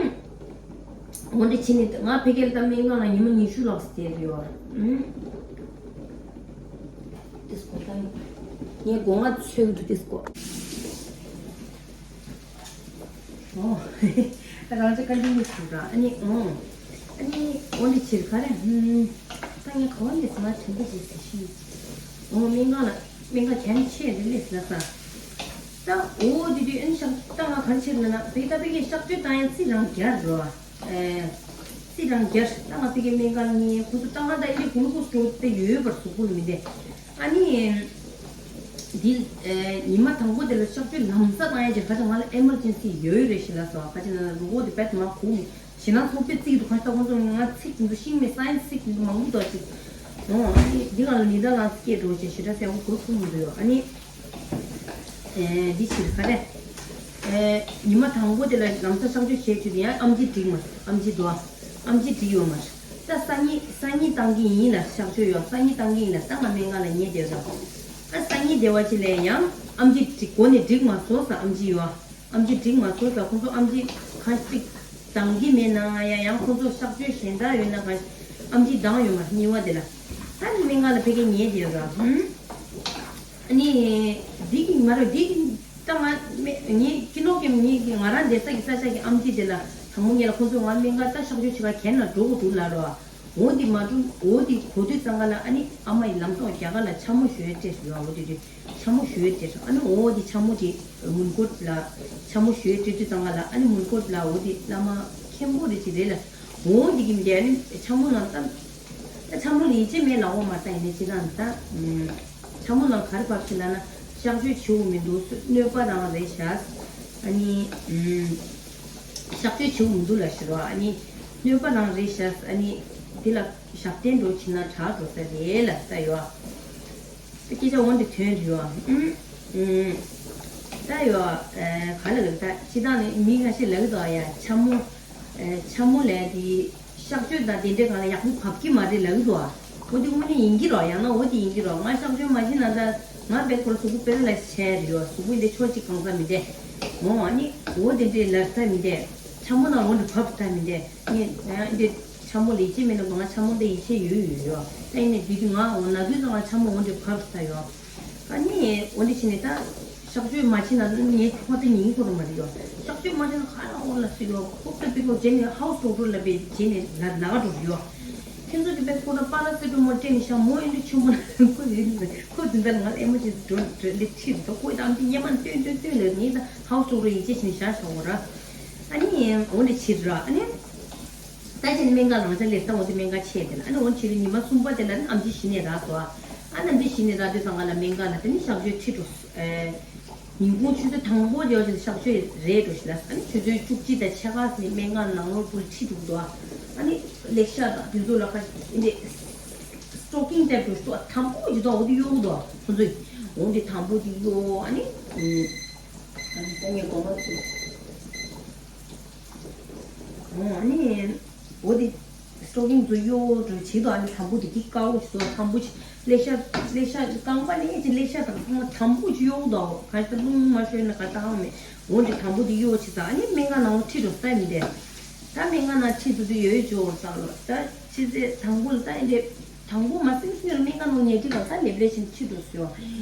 འོ་འདི་ཕྱི་ནས་ང་ཕ་གིར་ད་སྨན་ཁང་ལ་ཉི་མ་ཉི་ཤུ་ལྷག་ཙམ་བསྡད་ཡོད་ར། ཨུམ། དེ་སྐོར་ད་ངས་སྒོ་ང་ཚོས་འདུག་དེ་སྐོར། ཨོ། རང་ཅག་བཀའ་འདྲི་ཞུ་ར། ཨ་ནི་ཨོ། ཨ་ནི་ཨོ་ནི་ཕྱིར་ག་རེ། ཧུམ། ད་ངས་ག་བ་ནས་སྨ་དྲན་པ་ཅིག་ཟེར་ཤི། ཨོ་སྨན་ཁང་ལ་སྨན་ཁང་གྱན་ཆེ་རེ་ལེ་ལ་ས། ད་འོ་དེ་དུས་ཨན་ཤག་ད་ང་ག་རེ་བྱེད་ན་ན་བེ་ད་བེ་གི་གཤག་བཅོས་བཏང་ཡང་རྩིས་རང་རྒྱལ་རོ། ཨེ། རྩིས་རང་རྒྱལ་ད་ང་བེ་གི་སྨན་ཁང་ནི་ཁོ་ཚོ་ད་ང་ད་ཨི་རི་གུ་ལུ་ཀོ་སི་འགྲོ་དེ་ཡོད་པར་གཟུགས་པོ་ལ་མི་བདེ། ཨ་ནི། འདི། ཨེ། ཉི་མ་དང་པོ་དེ་ལ་གཤག་བཅོས་ལམ་སང་བཏང་ཡང་ཅིག་ཁ་ཅིག་ང་ལ་ཨེ་མར་ཇེན་སི་ཡོད་རེད་ཤི་ལ་སོ་ཁ་ཅིག་ན་རུ་གོ་དེ་བེད་མ་ཁུག་ནི། ཞེ་ན་ཚོགས་པའི་རྩིས་འདུག་ཁ་ཤས་ཁོང་ཚོ་ང་ཚིག་འདུག་ཤིང་མེད་སའེན་སི་ཚིག་འདུག་མང་པོ་འདུག་ཅིག་ཨོ་ཨ་ནི་འདི་ག་ལ་ནི་ད་ལ་སྐད་འགྲོ་ཅེས་ཞེ་དྲག་གསལ་པོ་གོ་ཐུབ་མི་འདུག་ཡོ། ཨ་ནི་ཨེ་འདི་ཕྱིར་ག་རེ་ཨེ་ཉི་མ་དང་པོ་དེ་ལ་ལམ་སང་གཤག་བཅོས་བྱས་བྱུང་དེ་ཡང་ཨམ་ཆི་འགྲིག་མ་ཨམ་ཆི་འདུག་ཨམ་ཆི་འགྲིག་ཡོད་མ་རེད། ད་སང་ཉིན་སང་ཉིན་བཏང་གི་ཡིན་ལ་གཤག་བཅོས་ཡོད་སང་ཉིན་བཏང་གི་ཡིན་ལ་ད་ང་སྨན་ཁང་ལ་ཉལ་བསྡད་ཡོད། ད་སང་ཉིན་བསྡད་པ་ཅིག་ལ་ཡང་ཨམ་ཆི་འགྲིག་གོ་ནས་འགྲིག་མ་སོང་ས་ཨམ་ཆི་ཡོད། ཨམ་ཆི་འགྲིག་མ་སོང་ཙང་ཁོང་ཚོ་ཨམ་ཆི་ཁ་ཅིག་འདང་གི་མེད་ན་ཡང་ཡང་ཁོང་ཚོ་གཤག་བཅོས་གཞན་དག་ཡོད་ན་ག་ཨམ་ཆི་འདང་ཡོད་མ་རེད་གཉིས་པ་དེ་ལ། ད་ནི་སྨན་ཁང་ལ་ཕ་གིར་ཉལ་བསྡད་ཡོད་ར་ཧུམ། ཨ་ནི་འདི་གི་མ་རེད་འདི་གི་ད་ང་སྨན་ངའི་ཀི་ནོ་ཀེམ་ངའི་གི་ང་རང་བསྡད་ས་གི་ས་ཆ་གི་ཨམ་ཆི་དེ་ལ་དང་པོ་ངེད་ལ་ཁོང་ཚོ་ང་སྨན་ཁང་ད་གཤག་བཅོས་བྱེད་ག་གན་ལ་འགྲོ་དགོས་འདུག་ལབ་རོ། འོ་འདི་མ་འགྲོ་འོ་འདི་གོ་དུས་ཙང་ཀ་ལ་ཨ་ནི་ཨ་མ་ཡི་ལམ་སང་རྒྱ་གར་ལ་ཆ་མོ་ཞོ་ཡོད་སྤྲད་སོང་ཡོད་འོ་དེ་དུས་ཆ་མོ་ཞོ་ཡོད་སྤྲད་སོང་ཨ་ནི་འོ་འདི་ཆ་མོ་དེ་མུན་སྐོར་ལ་ཆ་མོ་ཞོ་ཡོད་སྤྲད་དུས་ཙང་ཀ་ལ་ཨ་ནི་མུན་སྐོར་ལ་འོ་དེ་བླ་མ་མཁན་པོ་རེ་ཅིག་རེད་ལ་འོ་འདི་གི་འདི་ཨ་ནི་ཆ་མོ་ནང་ལྟ་ད་ཆ་མོ་ལ་ཡིད་ཆེས་མེད་ལ་འོ་མ་ལྟ་ཡིན་ནི་ཅི་དང་ད་ཆ་མོ་ནང་ག་རེ་བབས་ཤིག་ལ་ན་གཤག་བཅོས་བྱེད་འོ་མི་འདུག་གནོད་པ་རང་རེད་ཤག་ཨ་ནི། གཤག་བཅོས་བྱེད་མི་འདུག་ལ་ཞུ་རོགས་ཨ་ནི། གནོད་པ་རང་རེད་ཤག་ཨ་ནི། འདི་ལ་ཞབས་བརྟན་འགྲོ་བྱེད་ན་དྲག་འགྲོ་ས་རེད་ལ་ལྟ་ཡོད། ད་སྐད་ཆ་འོ་འདི་ཐོན་རེད་ཡོད། ཨུམ། ཨུམ། ལྟ་ཡོད། ག་ལ་ལ་ད་སྤྱི་བཏང་ནས་མི་ཁ་ཤས་ལ་གི་འདུག་ཡ་ཆ་མོ། ཆ་མོ་ལས་དེ། གཤག་བཅོས་དང་དེ་འདྲའི་སྒང་ལ་ཡག་པོ་བབས་ཀྱི་མ་རེད་ལབ་ཀྱི་འདུག་ཨ། འོ་དེ་དངོས་གནས་ཡིན་གྱི་རོགས་ཡང་ན་འོ་དེ་ཡིན་གྱི་རོགས་ང་གཤག་བཅོས་མ་བྱེད་ན་ད་ང་དཔེ་ཁོ་ར་གཟུགས་པོ་པེ་ར་ལ་ཤི་ཡ་རེད་ཡོད་གཟུགས་པོ་འདི་ཕྱོགས་གཅིག་གང་ས་མི་བདེ། འོ་ཨ་ནི་འོ་དེ་འདྲའི་ལར་ས་མི་བདེ། ཆ་མོ་ན་འོ་འདྲ་བབས་ས་མི་བདེ། ངས་ཡང་འདི་ཆ་མོ་ལ་ཡིད་ཆེས་མེད་ན་ང་ཆ་མོ་འདི་ཡིད་ཆེས་ཡོད་ཡོད་ཡོད་ད་ཡིན་ནས་དེ་དུས་ང་འོ་ན་དུས་ཙང་ང་ཆ་མོ་འོ་འདྲ་བབས་ས་ཡོད། ཨ་ནི་འོ་འདི་བྱས་ནས་ད་གཤག་བཅོས་མ་བྱས་ན་ངའི་ཐོག་དེ་ཉིན་ཁོ་རང་མ་རེད་ཡོད། གཤག་བཅོས་མ་བྱས་ན་ཧ་ལ་འོ་ལ་སྲིད་ཡོད་ཁོ་ད་པི་ཀོ་བྱས་ནས་ཧའུ་སི་ཌོག་ཊར་ལ་པའི་བྱས་ནས་ལ་ལ་ག་འགྲོ་རེད་ཡོད། ཁྱེད་ཚོ་གི་པའི་ཁོ་ན་པ་ར་སི་ཊ་མོལ་སྤྲད་ནས་ཤ་མོ་ཨེ་འདྲ་ཆུང་མོ་ཁོ་ཡིན་ཁོ་འཛིན་གྲྭ་ལ་ང་ཨེ་མོ་ཅིག་འགྲོ་འགྲོ་འདི་ཁྲིད་འདུག་ཁོ་ད་འདི་ཉེ་མ་སྟོན་སྟོན་སྟོན་ལས་ངས་ད་ཧའུ་སི་ཌོག་ཊར་ཡིད་ཆེས་བྱས་ནས་བཞག་ཤོག་འོ་ར། ཨ་ནི་འོ་འདི་ཕྱིར་ར་ཨ་ནི། ད་ཅི་ནི་སྨན་ཁང་རང་ཅག་ལས་ས་འོ་དེ་སྨན་ཁང་ཆེ་དེ་ལ་ཨ་ནི་འོ་ཕྱི་རུ་ཉི་མ་གསུམ་པ་དེ་ལ་ནི་ཨམ་ཆི་གཞི་ནས་རག་སོ་ཨ། ཨ་ནི་ཨམ་ཆི་གཞི་ནས་རག་དུས་ཙང་ང་ལ་སྨན་ཁང་ལ་དེ་ནི་གཤག་བཅོས་ཁྲིད་འགྲོ་ཨེ། ཉིན་གུང་ཆུ་ཚོད་དང་པོ་དེ་བ་ཅིག་གཤག་བཅོས་རེད་འགྲོ་ཞིག་ལ་ཨ་ནི་ཆུ་ཚོད་བཅུ་གཅིག་དང་ཕྱེད་ཀ་ནི་སྨན་ཁང་ནང་ལོགས་པུར་ཁྲིད་འགྲོ་གི་འདུག་ཨ། ཨ་ནི་ལེགས་ཤ་དང་དེ་ཚོ་ལ་ཁ་ཨེ་འདི་སི་ཊོ་ཀིང་ཊེབ་འགྲོ་ཞིག་འདུག་ཨ། དམ་པོ་ཅིག་འདུག་ཨ། འོ་དེ་གཡོག་གི་འདུག་ཨ། ཁོ་ཚོས་འོ་དེ་དམ་པོ་དེ་གཡོག་ཨ་ནི་ཨ་ནི་ད་ངས་དགོངས་པ་ཚོས། ཨོ་ཨ་ནི། འོ་དེ། སི་ཊོ་ཀིང་ཚོ་གཡོག་འགྲོ་བྱེད་དོ་ཨ་ནི་དམ་པོ་དེ་གི་དཀར་པོ་ཞིག་བཟོ་དམ་པོ་ཞིག་ལེ་ཤ་ལེ་ཤ་རྐང་པ་ནས་ཅི་ལེ་ཤ་དང་ཚང་མ་དམ་པོ་ཞིག་གཡོག་དོ་ག་ཞིག་རླུང་མ་ཤོར་ན་ག་བཏང་མེད། འོ་འདི་དམ་པོ་དེ་གཡོག་བྱེད་ཙང་ཨ་ནི་སྨན་ཁང་ནང་ཁྲིད་འགྲོ་ས་མི་འདྲ། ད་སྨན་ཁང་ནང་ཁྲིད་དུ་དུ་ཡོད་ཅོག་བསམ་ལོ་ད་ཕྱི་ཚེ་དང་པོ་ལ་ད་ཨེ་འདྲ། དང་པོ་མ་སེམས་སེམས་ལ་སྨན་ཁང་ནང་ཉལ་ཁྲིད་དང་ད་ལེབ་ལེ་ཕྱིན་ཁྲིད་འགྲོ་ས་ཡོད།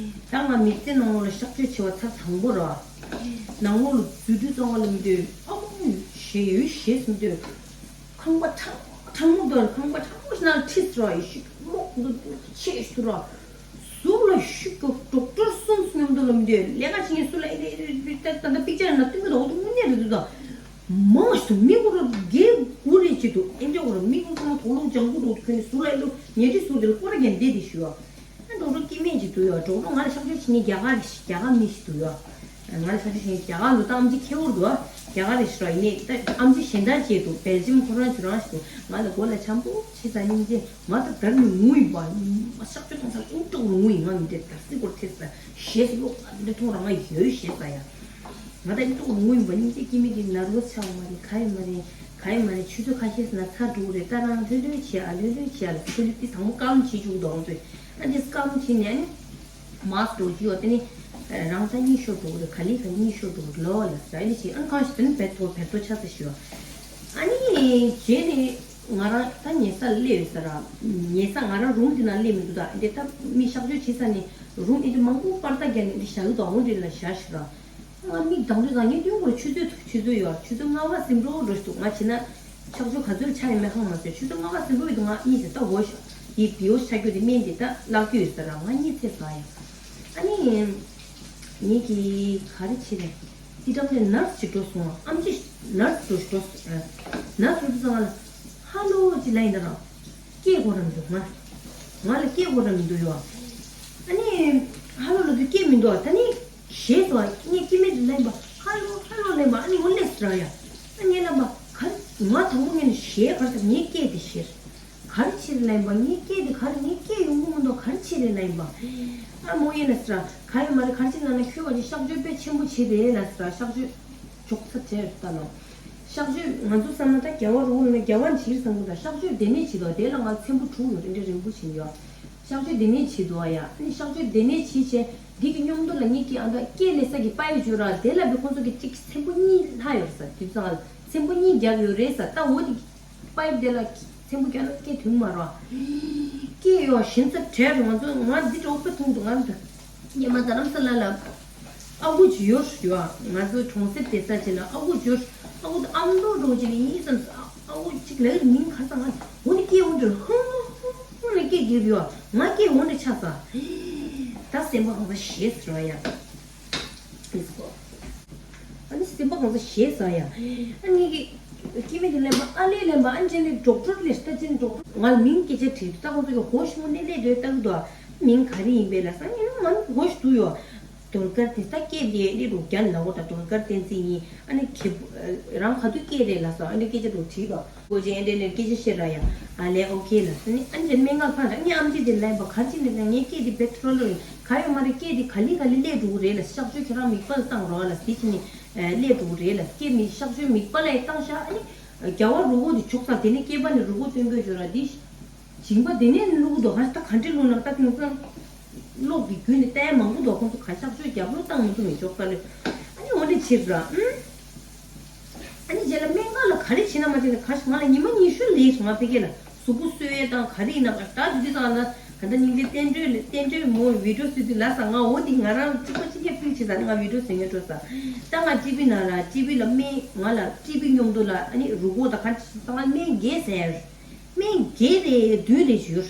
ད་ང་མི་ཚེ་ནང་ལ་གཤག་བཅོས་བྱེད་པ་ཚར་དང་པོ་ར། ནང་ལོགས་ལ་འཛུལ་དུས་ཙང་ང་ལ་མི་འདོད་ཨ་ཁུ་ཞེས་ཡོད་ཞེས་སུ་མི་འདོད། ཁང་པ་ཁྲང་ཁྲང་མོ་འདོར་ཁང་པ་ཁྲང་མོ་ཞིག་ནང་ཁྲིད་སོ་ཡི་ཤུགས་མོག་འདུག་འདུག་ཆེ་ཞུ་ར། ཟུར་ལ་ཤུགས་ཀྱི་ཌོག་ཊར་གསུམ་སུ་མཉམ་དུ་ལ་མི་འདོད་ལས་ཀ་བྱེད་མཁན་སུ་ལ་ཨེ་རེ་ཨེ་རེ་ད་ད་ད་པིག་ཅར་ན་སྟོན་གི་འདུག་འོ་དེ་དངོས་གནས་རེད་འདུག་ད། མང་ཞིག་མི་གུ་རུ་རྒས་གུ་རེ་ཅི་འདུག་ཨེ་འདྲ་གུ་རུ་མི་གུ་ཚང་མ་དོག་ལུག་ལྗང་གུ་འདུག་ཁྱོད་ནི་ཟུར་ལ་ཨེ་ལུ་ཉལ་ཁྲི་ཟུར་དེ་ལ་སྐོར་ར་རྒྱན་བསྡད་དེ་ཞུ་ཡོད། ཨ་ཌོག་ཊར་སྐྱེ་དམན་ཅིག་འདུག་ཡོད། ཌོག་ཊར་ང་ལ་གཤག་བཅོས་བྱེད་མཁན་རྒྱ་གར་རེད་ཤག་རྒྱ་གར་མི་ཞིག་འདུག་ཡོད། ང་ལ་གཤག་བཅོས་བྱེད་མཁན་རྒྱ་གར་འདུག་ད་ཨམ་ཆི་ཁེ་བོར་འདུག་རྒྱ་གར་རེད་ཤག་ཡིན་ནའི་ད་ཨམ་ཆི་གཞན་དག་ཅིག་འདུག་བེལ་ཇམ་ཁོ་རང་ཁྱོད་རང་ཞིག་འདུག་ང་ལ་མགོ་ལ་འཆམ་པོ་བྱེད་ས་སྙིང་རྗེ་ང་ད་དར་ནས་ངུ་ཡིན་པ། གཤག་བཅོས་བཏང་ས་ཨེ་འདྲ་གུ་རུ་ངུ་ཡིན། ང་མི་འདྲ་དར་སི་སྐོར་ཐེབས་ས་ཞེས་སུ་ལོག་ད་འདི་ཐོང་རང་ང་ཡོད་ཞེས་ས་ཡ། ང་ད་ཨེ་འདྲ་གུ་རུ་ངུ་ཡིན་པ། སྙིང་རྗེ་སྐྱེ་མི་དེ་ནར་བོ་ཆགས་མ་རེད། ག་ཡིན་མ་རེད། ག་ཡིན་མ་རེད། ཆུ་ཚོད་ཁ་ཤས་ཟིན་ན་ཚར་འགྲོ་གི་རེད། ད་རང་ལྷོད་ལྷོད་བྱེད་ཨ། ལྷོད་ལྷོད་བྱེད་ཨ་ལ་ཆུ་ཚོད་དེ་དང་པོ་སྐམ་བྱེད་བཅུག་གདོང་ཚོས་ཨ་འདི་སྐམ་བྱེད་ནས་ཨ་ནི། མཱ་སི་འགྲོ་རྒྱུ་ཡོད་དེ་ནི། རང་ས་གཉིད་ཤོར་འགྲོ་གི་རེད། ག་ལེ་ག་གཉིད་ཤོར་འགྲོ་གི་ལོ་ལ་ཟ་ཨ་ནི་ཞིག་ཨ་ནི་གང་ཞིག་དེ་ནི་བེད་ཐོག་བེད་ཐོག་ཆ་ས་ཞུ། ཨ་ནི། རྗེས་ནི། ང་རང་ད་ཉལ་ས་ལ་སླེབས་ཡོད་ས་ར། ཉལ་ས་ང་རང་རུམ་དེ་ན་སླེབས་མི་འདུག་ད་འདི་ད་མི་གཤག་བཅོས་བྱེད་ས་ནི་རུམ་ཨེ་འདི་མང་པོ་པར་ད་རྒྱག་ནས་འདི་བཞག་གི་འདུག་འོ་འདི་ལ་བཞག་ཞུ་ར། ང་མིག་གདངས་དུས་ཙང་ངས་སྟོན་དགོས་རེད། ཆུ་ཚོད་ཐུག་ཆུ་ཚོད་ཡོད། ཆུ་ཚོད་ལྔ་པ་ཟིན་འགྲོ་འགྲོ་ཞིག་འདུག་ང་བྱས་ན་གཤག་བཅོས་ག་ཚོད་ཆགས་ཡོད་མེད་ཧ་མ་ཟེར། ཆུ་ཚོད་ལྔ་པ་ཟིན་འགྲོ་ཡོད་འདུག་ང་གཉིད་ཟེར་ད་འོ་ཤོག་འདི་བི་ཡོ་ཆ་རྒྱུ་དེ་སྨན་དེ་ད་བརླག་རྒྱུ་ཡོད་ཟེར་ར། ང་གཉིད་ཚད་ཟ་ཡ། ཨ་ནི། ངེད་ཀྱིས་ག་རེ་བྱེད་རེད། སི་ཏམ་ལས་ནར་སི་ཅིག་འགྲོ་སོང་བ། ཨམ་ཆི་ནར་སི་འགྲོ་འགྲོ་སོང་། ནར་སི་འགྲོ་དུས་ཙང་ང་ལ་ཧ་ལོ་ཅིག་ལབ་ཡིན་ད་ར། སྐད་གོ་ར་མི་འདུག་ང་ང་ལ་སྐད་གོ་ར་མི་འདུག་ཡོ། ཨ་ནི་ཧ་ལོ་ལབ་དུས་སྐད་མི་འདུག་ད་ནི་ཞེད་སོང་བ། ངས་སྐྱེ་དམན་དེ་ལབ་ཡིན་པ། ཧ་ལོ་ཧ་ལོ་ལབ་ཡིན་པ། ཨ་ནི་ངོ་སླེབས་སོང་ར་ཡ། ཨ་ངས་ལབ་པ། ག་རེ། ང་དང་པོ་ངས་ནི་ཞེད་ག་རེ་ཟེར། ངའི་སྐད་དེ་ཞེད། ག་རེ་བྱེད་རེད་ལབ་ཡིན་པ། ངའི་སྐད་དེ་ག་རེ། ངའི་སྐད་ཡོང་གི་མི་འདུག་ག་རེ་བྱེད་རེད་ལབ་ཡིན་པ། ཨ་མོ་ཡིན་ན་ཟེར། ག་ཡོད་མ་རེད། ག་རེ་བྱེད་ན་ན་ཁྱོད་ང་ཅིག་གཤག་བཅོས་དཔེ་ཆེན་པོ་བྱེད་རེད་ལ་ཟེར། གཤག་བཅོས་འཇོག་ས་བྲལ་ད་ལོ། གཤག་བཅོས་ང་ཚོ་བསམ་ན་ད་རྒྱལ་བ་རུ་ལ་རྒྱལ་བ་འཇིགས་བསམ་གི་ད། གཤག་བཅོས་དེ་ནས་བྱེད་དོ། དེ་ལ་ང་ཚེམ་བུ་དྲུག་ཡོད་རེད། འདྲ་རིང་པོ་བྱིན་ཡོད། གཤག་བཅོས་དེ་ནས་བྱེད་དོ་ཡ། ཨ་ནི་གཤག་བཅོས་དེ་ནས་བྱེད་བྱས་འདི་གི་སྙོམ་དུ་ལ་ངེད་ཀྱི་ཨ་ད་སྐད་ལས་ས་གི་པའི་བརྗོད་ར་དེ་ལ་བི་ཁོང་ཚོ་གི་གཅིག་ཚེམ་བུ་གཉིས་ལྷག་ཡོད་ས། དུས་ཚང་ལ་ཚེམ་བུ་གཉིས་རྒྱབ་ཡོད་རེད་ས། ད་འོ་དེ། པའིབ་དེ་ལ་ཚེམ་བུ་རྒྱག་ན་སྐད་ཐོན་མ་རོ། སྐད་ཡོད་ཞེན་ས་བྲལ་རོ། ང་ཚོ་ང་འདི་གྲོགས་པོ་མཐོང་འདུག་ང་འདི་ཉི་མ་རྡ་རམ་ས་ལ་ལ་ཨ་ཁུ་ཅིག་ཡོད་ཡོད། ང་ཚོ་གྲོང་གསེབ་དེ་ས་ཅིག་ལ་ཨ་ཁུ་ཅིག་ཡོད། ཨ་ཁུ་དེ་ཨ་མདོ་འགྲོ་ཅིག་ལ་ཡིན་བསམ། ཨ་ཁུ་ཅིག་ལ་མིང་ག་ས་ང་འོ་ནི་སྐད་འོ་འདྲ་ཧང་ཧང་ལ་སྐད་རྒྱབ་ཡོད། ང་སྐད་འོ་འདྲ་ཆགས་ས། ད་སེམས་པ་གང་ས་ཞེད་ས་རོ་ཡ། ཨ་ནི་སེམས་པ་གང་ས་ཞེད་ས་ཡ། ཨ་ནི་གི་སྐྱེ་དམན་དེ་ལབ་པ། ཨ་ལས་ལབ་པ། ཨ་ནི་ཅན་ནི་ཌོག་ཊར་ལས་ལྟ་ཅན་ཌོག་ཊར། ང་ལ་མིང་སྐད་ཆ་དྲིས་འདུག་ད་ཁོང་ཚོ་གི་ཧོ་ཤི་མོ་ནས་ལས་དོད་ལྟ་གི་འདུག་མིང་ག་རེ་ཡིན་པས་ལབ་ས། ངས་ང་ཧོ་ཤི་འདུག་ཡོ། ཟློས་གར་བསྟན་ས་སྐད་དེ་ནི་རུ་རྒྱ་ནག་འོ་ད་ཟློས་གར་བསྟན་ས་ཡིན། ཨ་ནི་ཁེ་རང་ག་དུས་སྐད་རེད་ལབ་ས། ཨ་ནི་སྐད་ཆ་དུ་དྲིས་པ། གོ་ཅན་ཨེ་འདྲ་ནས་སྐད་ཆ་བཤད་ར་ཡ། ཨ་ལས་ཨོ་ཁེ་ལ་ཟེར་ནི། ཨ་ནི་སྨན་ཁང་ཕར་ཨ་ནི་ཨམ་ཆི་དེ་ལན་པ་གར་ཅི་ནས་ངའི་སྐད་དེ་བེད་ཐོ་ལོ་ཡིན་ག་ཡོད་མ་རེད། སྐད་དེ་ག་ལི་ག་ལི་ལས་འགྲོ་གི་རེད་ལ། གཤག་བཅོས་ཁྱོད་རང་མིག་པ་ལ་བཏང་རོགས་ལ་ཟེར་ཅི་ནི་ལས་འགྲོ་གི་རེད་ལ། སྐད་མི་གཤག་བཅོས་མིག་པ་ལ་བཏང་ཤག་ཨ་ནི་རྒྱ་བ་རུ་གོ་དེ་བྱུག་ས་དེ་ནི་སྐེད་པ་ནས་རུ་གོ་སྟོན་དགོས་བྱོས་ར་དེ། ཞིང་པ་དེ་ནས་བླུག་འདུག་ཧ་ད་ག་འདྲས་བླུག་ན་ད་དེང་སང་། གློག་གི་བརྒྱུད་ནས་བལྟས་མང་པོ་འདུག་ཁོང་ཚོ་ག་གཤག་བཅོས་རྒྱབ་ལོ་བཏང་མི་ཐུབ་མི་ཆོག་ས་རེད། ཨ་ནི་འོ་འདྲས་བྱེད་ར་ཨུམ། ཨ་ནི་རྗེས་ལ་སྨན་ཁང་ལ་ག་རེ་བྱེད་ན་མ་བྱེད་ན་ག་ཞིག་ང་ལ་ཉི་མ་ཉི་ཤུ་ལས་ང་ཕ་གི་ལ་གཟུགས་པོ་གསོ་ཡས་དང་ག་རེ་ཡིན་ན་ག་ད་དུས་ཚོད་ཚང་ན་ག་ད་སྙིང་རྗེ་བསྟན་སྒྲོལ་བསྟན་སྒྲོལ་མོ་བི་ཌིའོ་བཟོས་དུས་ལ་ས་ང་འོ་དེ་ང་རང་གཅིག་པ་གཅིག་རྐྱང་ཕིང་བྱེད་ས་ནི་ང་བི་ཌིའོ་བཟོས་ངེས་སྤྲོ་ས། ད་ང་ཊི་བི་ནང་ལ་ཊི་བི་ལ་སྨན་ང་ལ་ཊི་བི་སྙོམ་དུ་ལ་ཨ་ནི་རུ་གོ་ད་ག་ད་ང་སྨན་རྒྱས་ཟེར། སྨན་བརྒྱད་རེ་བདུན་རེ་བཞུར།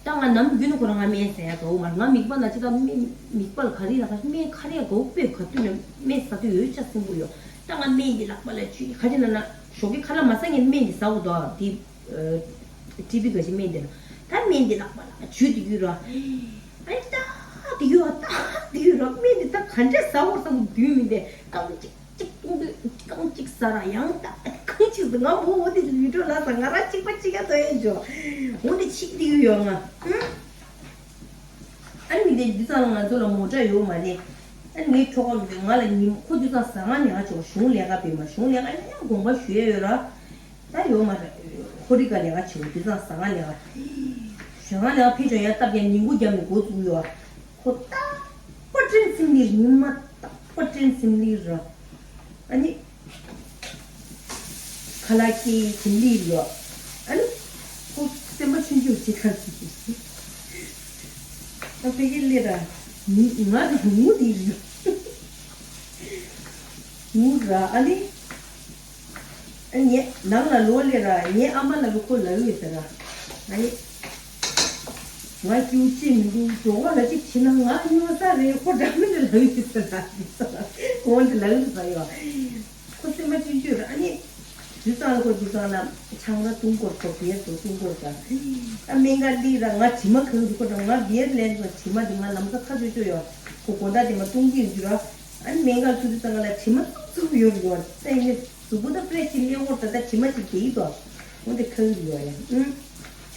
ད་ང་ནམ་རྒྱུན་ནས་ཁོ་རང་ང་སྨན་ཟ་ཡ་དགའ་བོ་མ་རེད། ང་མིག་པ་ན་ཅི་ད་སྨན་མིག་པ་ལ་ག་རེ་ན་ག་སྨན་ག་རེ་དགའ་བོ་དཔེ་ག་དུས་ནས་སྨན་ཟ་དུས་ཡོད་ཅག་སྲིན་པོ་ཡོད། ད་ང་སྨན་འདི་ལག་པ་ལ་བཅུས་ག་རེ་ན་ན་ཞོགས་ཀྱི་ཁ་ལག་མ་ཟ་ངས་སྨན་འདི་ཟ་འོ་དོ་འདི་ཊི་བི་ག་ཞིག་སྨན་འདི་ལ་ད་སྨན་འདི་ལག་པ་ལ་བཅུས་དུས་ཡོད་ར། ཨ་ནི་ད་དུས་ཡོད་ད་དུས་ཡོད་ར་སྨན་འདི་ད་ག་འདྲ་ཟ་འོ་ཟ་འོ་དུས་མི་འདི་ད་ཅིག་གཅིག་བཏུང་དུས་རྐང་གཅིག་ཟ་ར་ཡང་ད་རྐང་གཅིག་ཟ། ང་མོ་འོ་དེ་ལུས་འགྲོ་ལ་ཟ། ང་རང་གཅིག་པ་གཅིག་ཡ་དོ་ཡ་འཇོ། འོ་དེ་ཆིག་དེ་ཡོད་ཡོད་ང་ཨུམ། ཨ་ནི་མི་དེ་དུས་ཚང་ང་ཚོ་ལ་མོ་ཊ་ཡོད་མ་རེད། ཨ་ནི་ངའི་ཁྱོ་ག་ང་ལ་ཉིན་ཁོ་དུས་ཚང་ཟ་ང་ཉག་ཆོག་གཞུང་ལས་ཀ་བེད་མ་གཞུང་ལས་ཀ་ཡང་ཡང་དགོངས་པ་ཞུ་ཡ་ཡོད་ར། ད་ཡོད་མ་རེད། ཧོ་རི་ཀ་ལས་ཀ་བྱེད་དུས་ཚང་ཟ་ང་ལས་ཀ་ཞོ་ང་ལས་ཀ་ཕེ་ཆོ་ཡང་སྟབས་ཀྱང་ཉིན་གུང་རྒྱབ་ནས་འགོ་བཙུགས་ཡོད། ཁོ་ད། པ་ཏྲེན་སིམ་ལིར་ཉི་མ་ད་པ་ཏྲེན་སིམ་ལིར་ར། ཨ་ནི། ཁ་ལག་ཀི་སིམ་ལིར་ཡོད། ཨ་ནི། ཁོ་སེམས་པ་ཆུང་ཆུང་ཅིག་ག་ཟིག་ཨ་ཕ་གི་ལེ་ར། ང་ར་ངུ་དེ་རེད། ངུ་ར་ཨ་ནི། ངས་ནང་ལ་ལོག་སླེབས་ར་ངའི་ཨ་མ་ལ་ལོ་ཁོ་ལབ་ཡོད་ཟེར་ར། ཨ་ནི། ང་སྐྱིད་པོ་ཅིག་མི་འདུག་གྲོད་ཁོག་ལ་ཅིག་བྱིན་ན་ང་སྨྱོ་ས་རེད། ཁོ་འདྲ་མི་འདྲ་ལབ་ཡོད་ཟེར་ར། འོ་འདི་ལབ་ཡོད་ཟེར་ཡོད། ཁོ་སེམས་པ་ཅིག་སྐྱོ་ར་ཨ་ནི། དུས་ཚང་ལ་ཁོ་དུས་ཚང་ལ་ཆང་ར་བཏུང་སྐོར་ཁོ་བེར་དུ་བཏུང་སྐོར་ད། ཨ་སྨན་ཁང་འདི་ར་ང་དྲི་མ་གང་འདུག་ཁོ་འདྲ་ང་བེར་ལེན་དུ་དྲི་མ་འདི་ང་ལམ་ས་ཁ་ཆོ་ཆོ་ཡོད། ཁོ་དགོང་དག་དེ་མ་བཏུང་གི་ཡོད་ར། ཨ་ནི་སྨན་ཁང་ཚུར་དུས་ཚང་ལ་དྲི་མ་ཙུབ་ཙུབ་ཡོད་ར་ཡོད་ས་ཡིན་ནི། གཟུགས་པོ་ད་ཕྲད་ཅིག་སླེབས་འོང་ད་ད་དྲི་མ་ཅིག་བསྡད་ཡི་དོ། འོ་དེ་ཁ་ཡི་ཡོད་ཡ།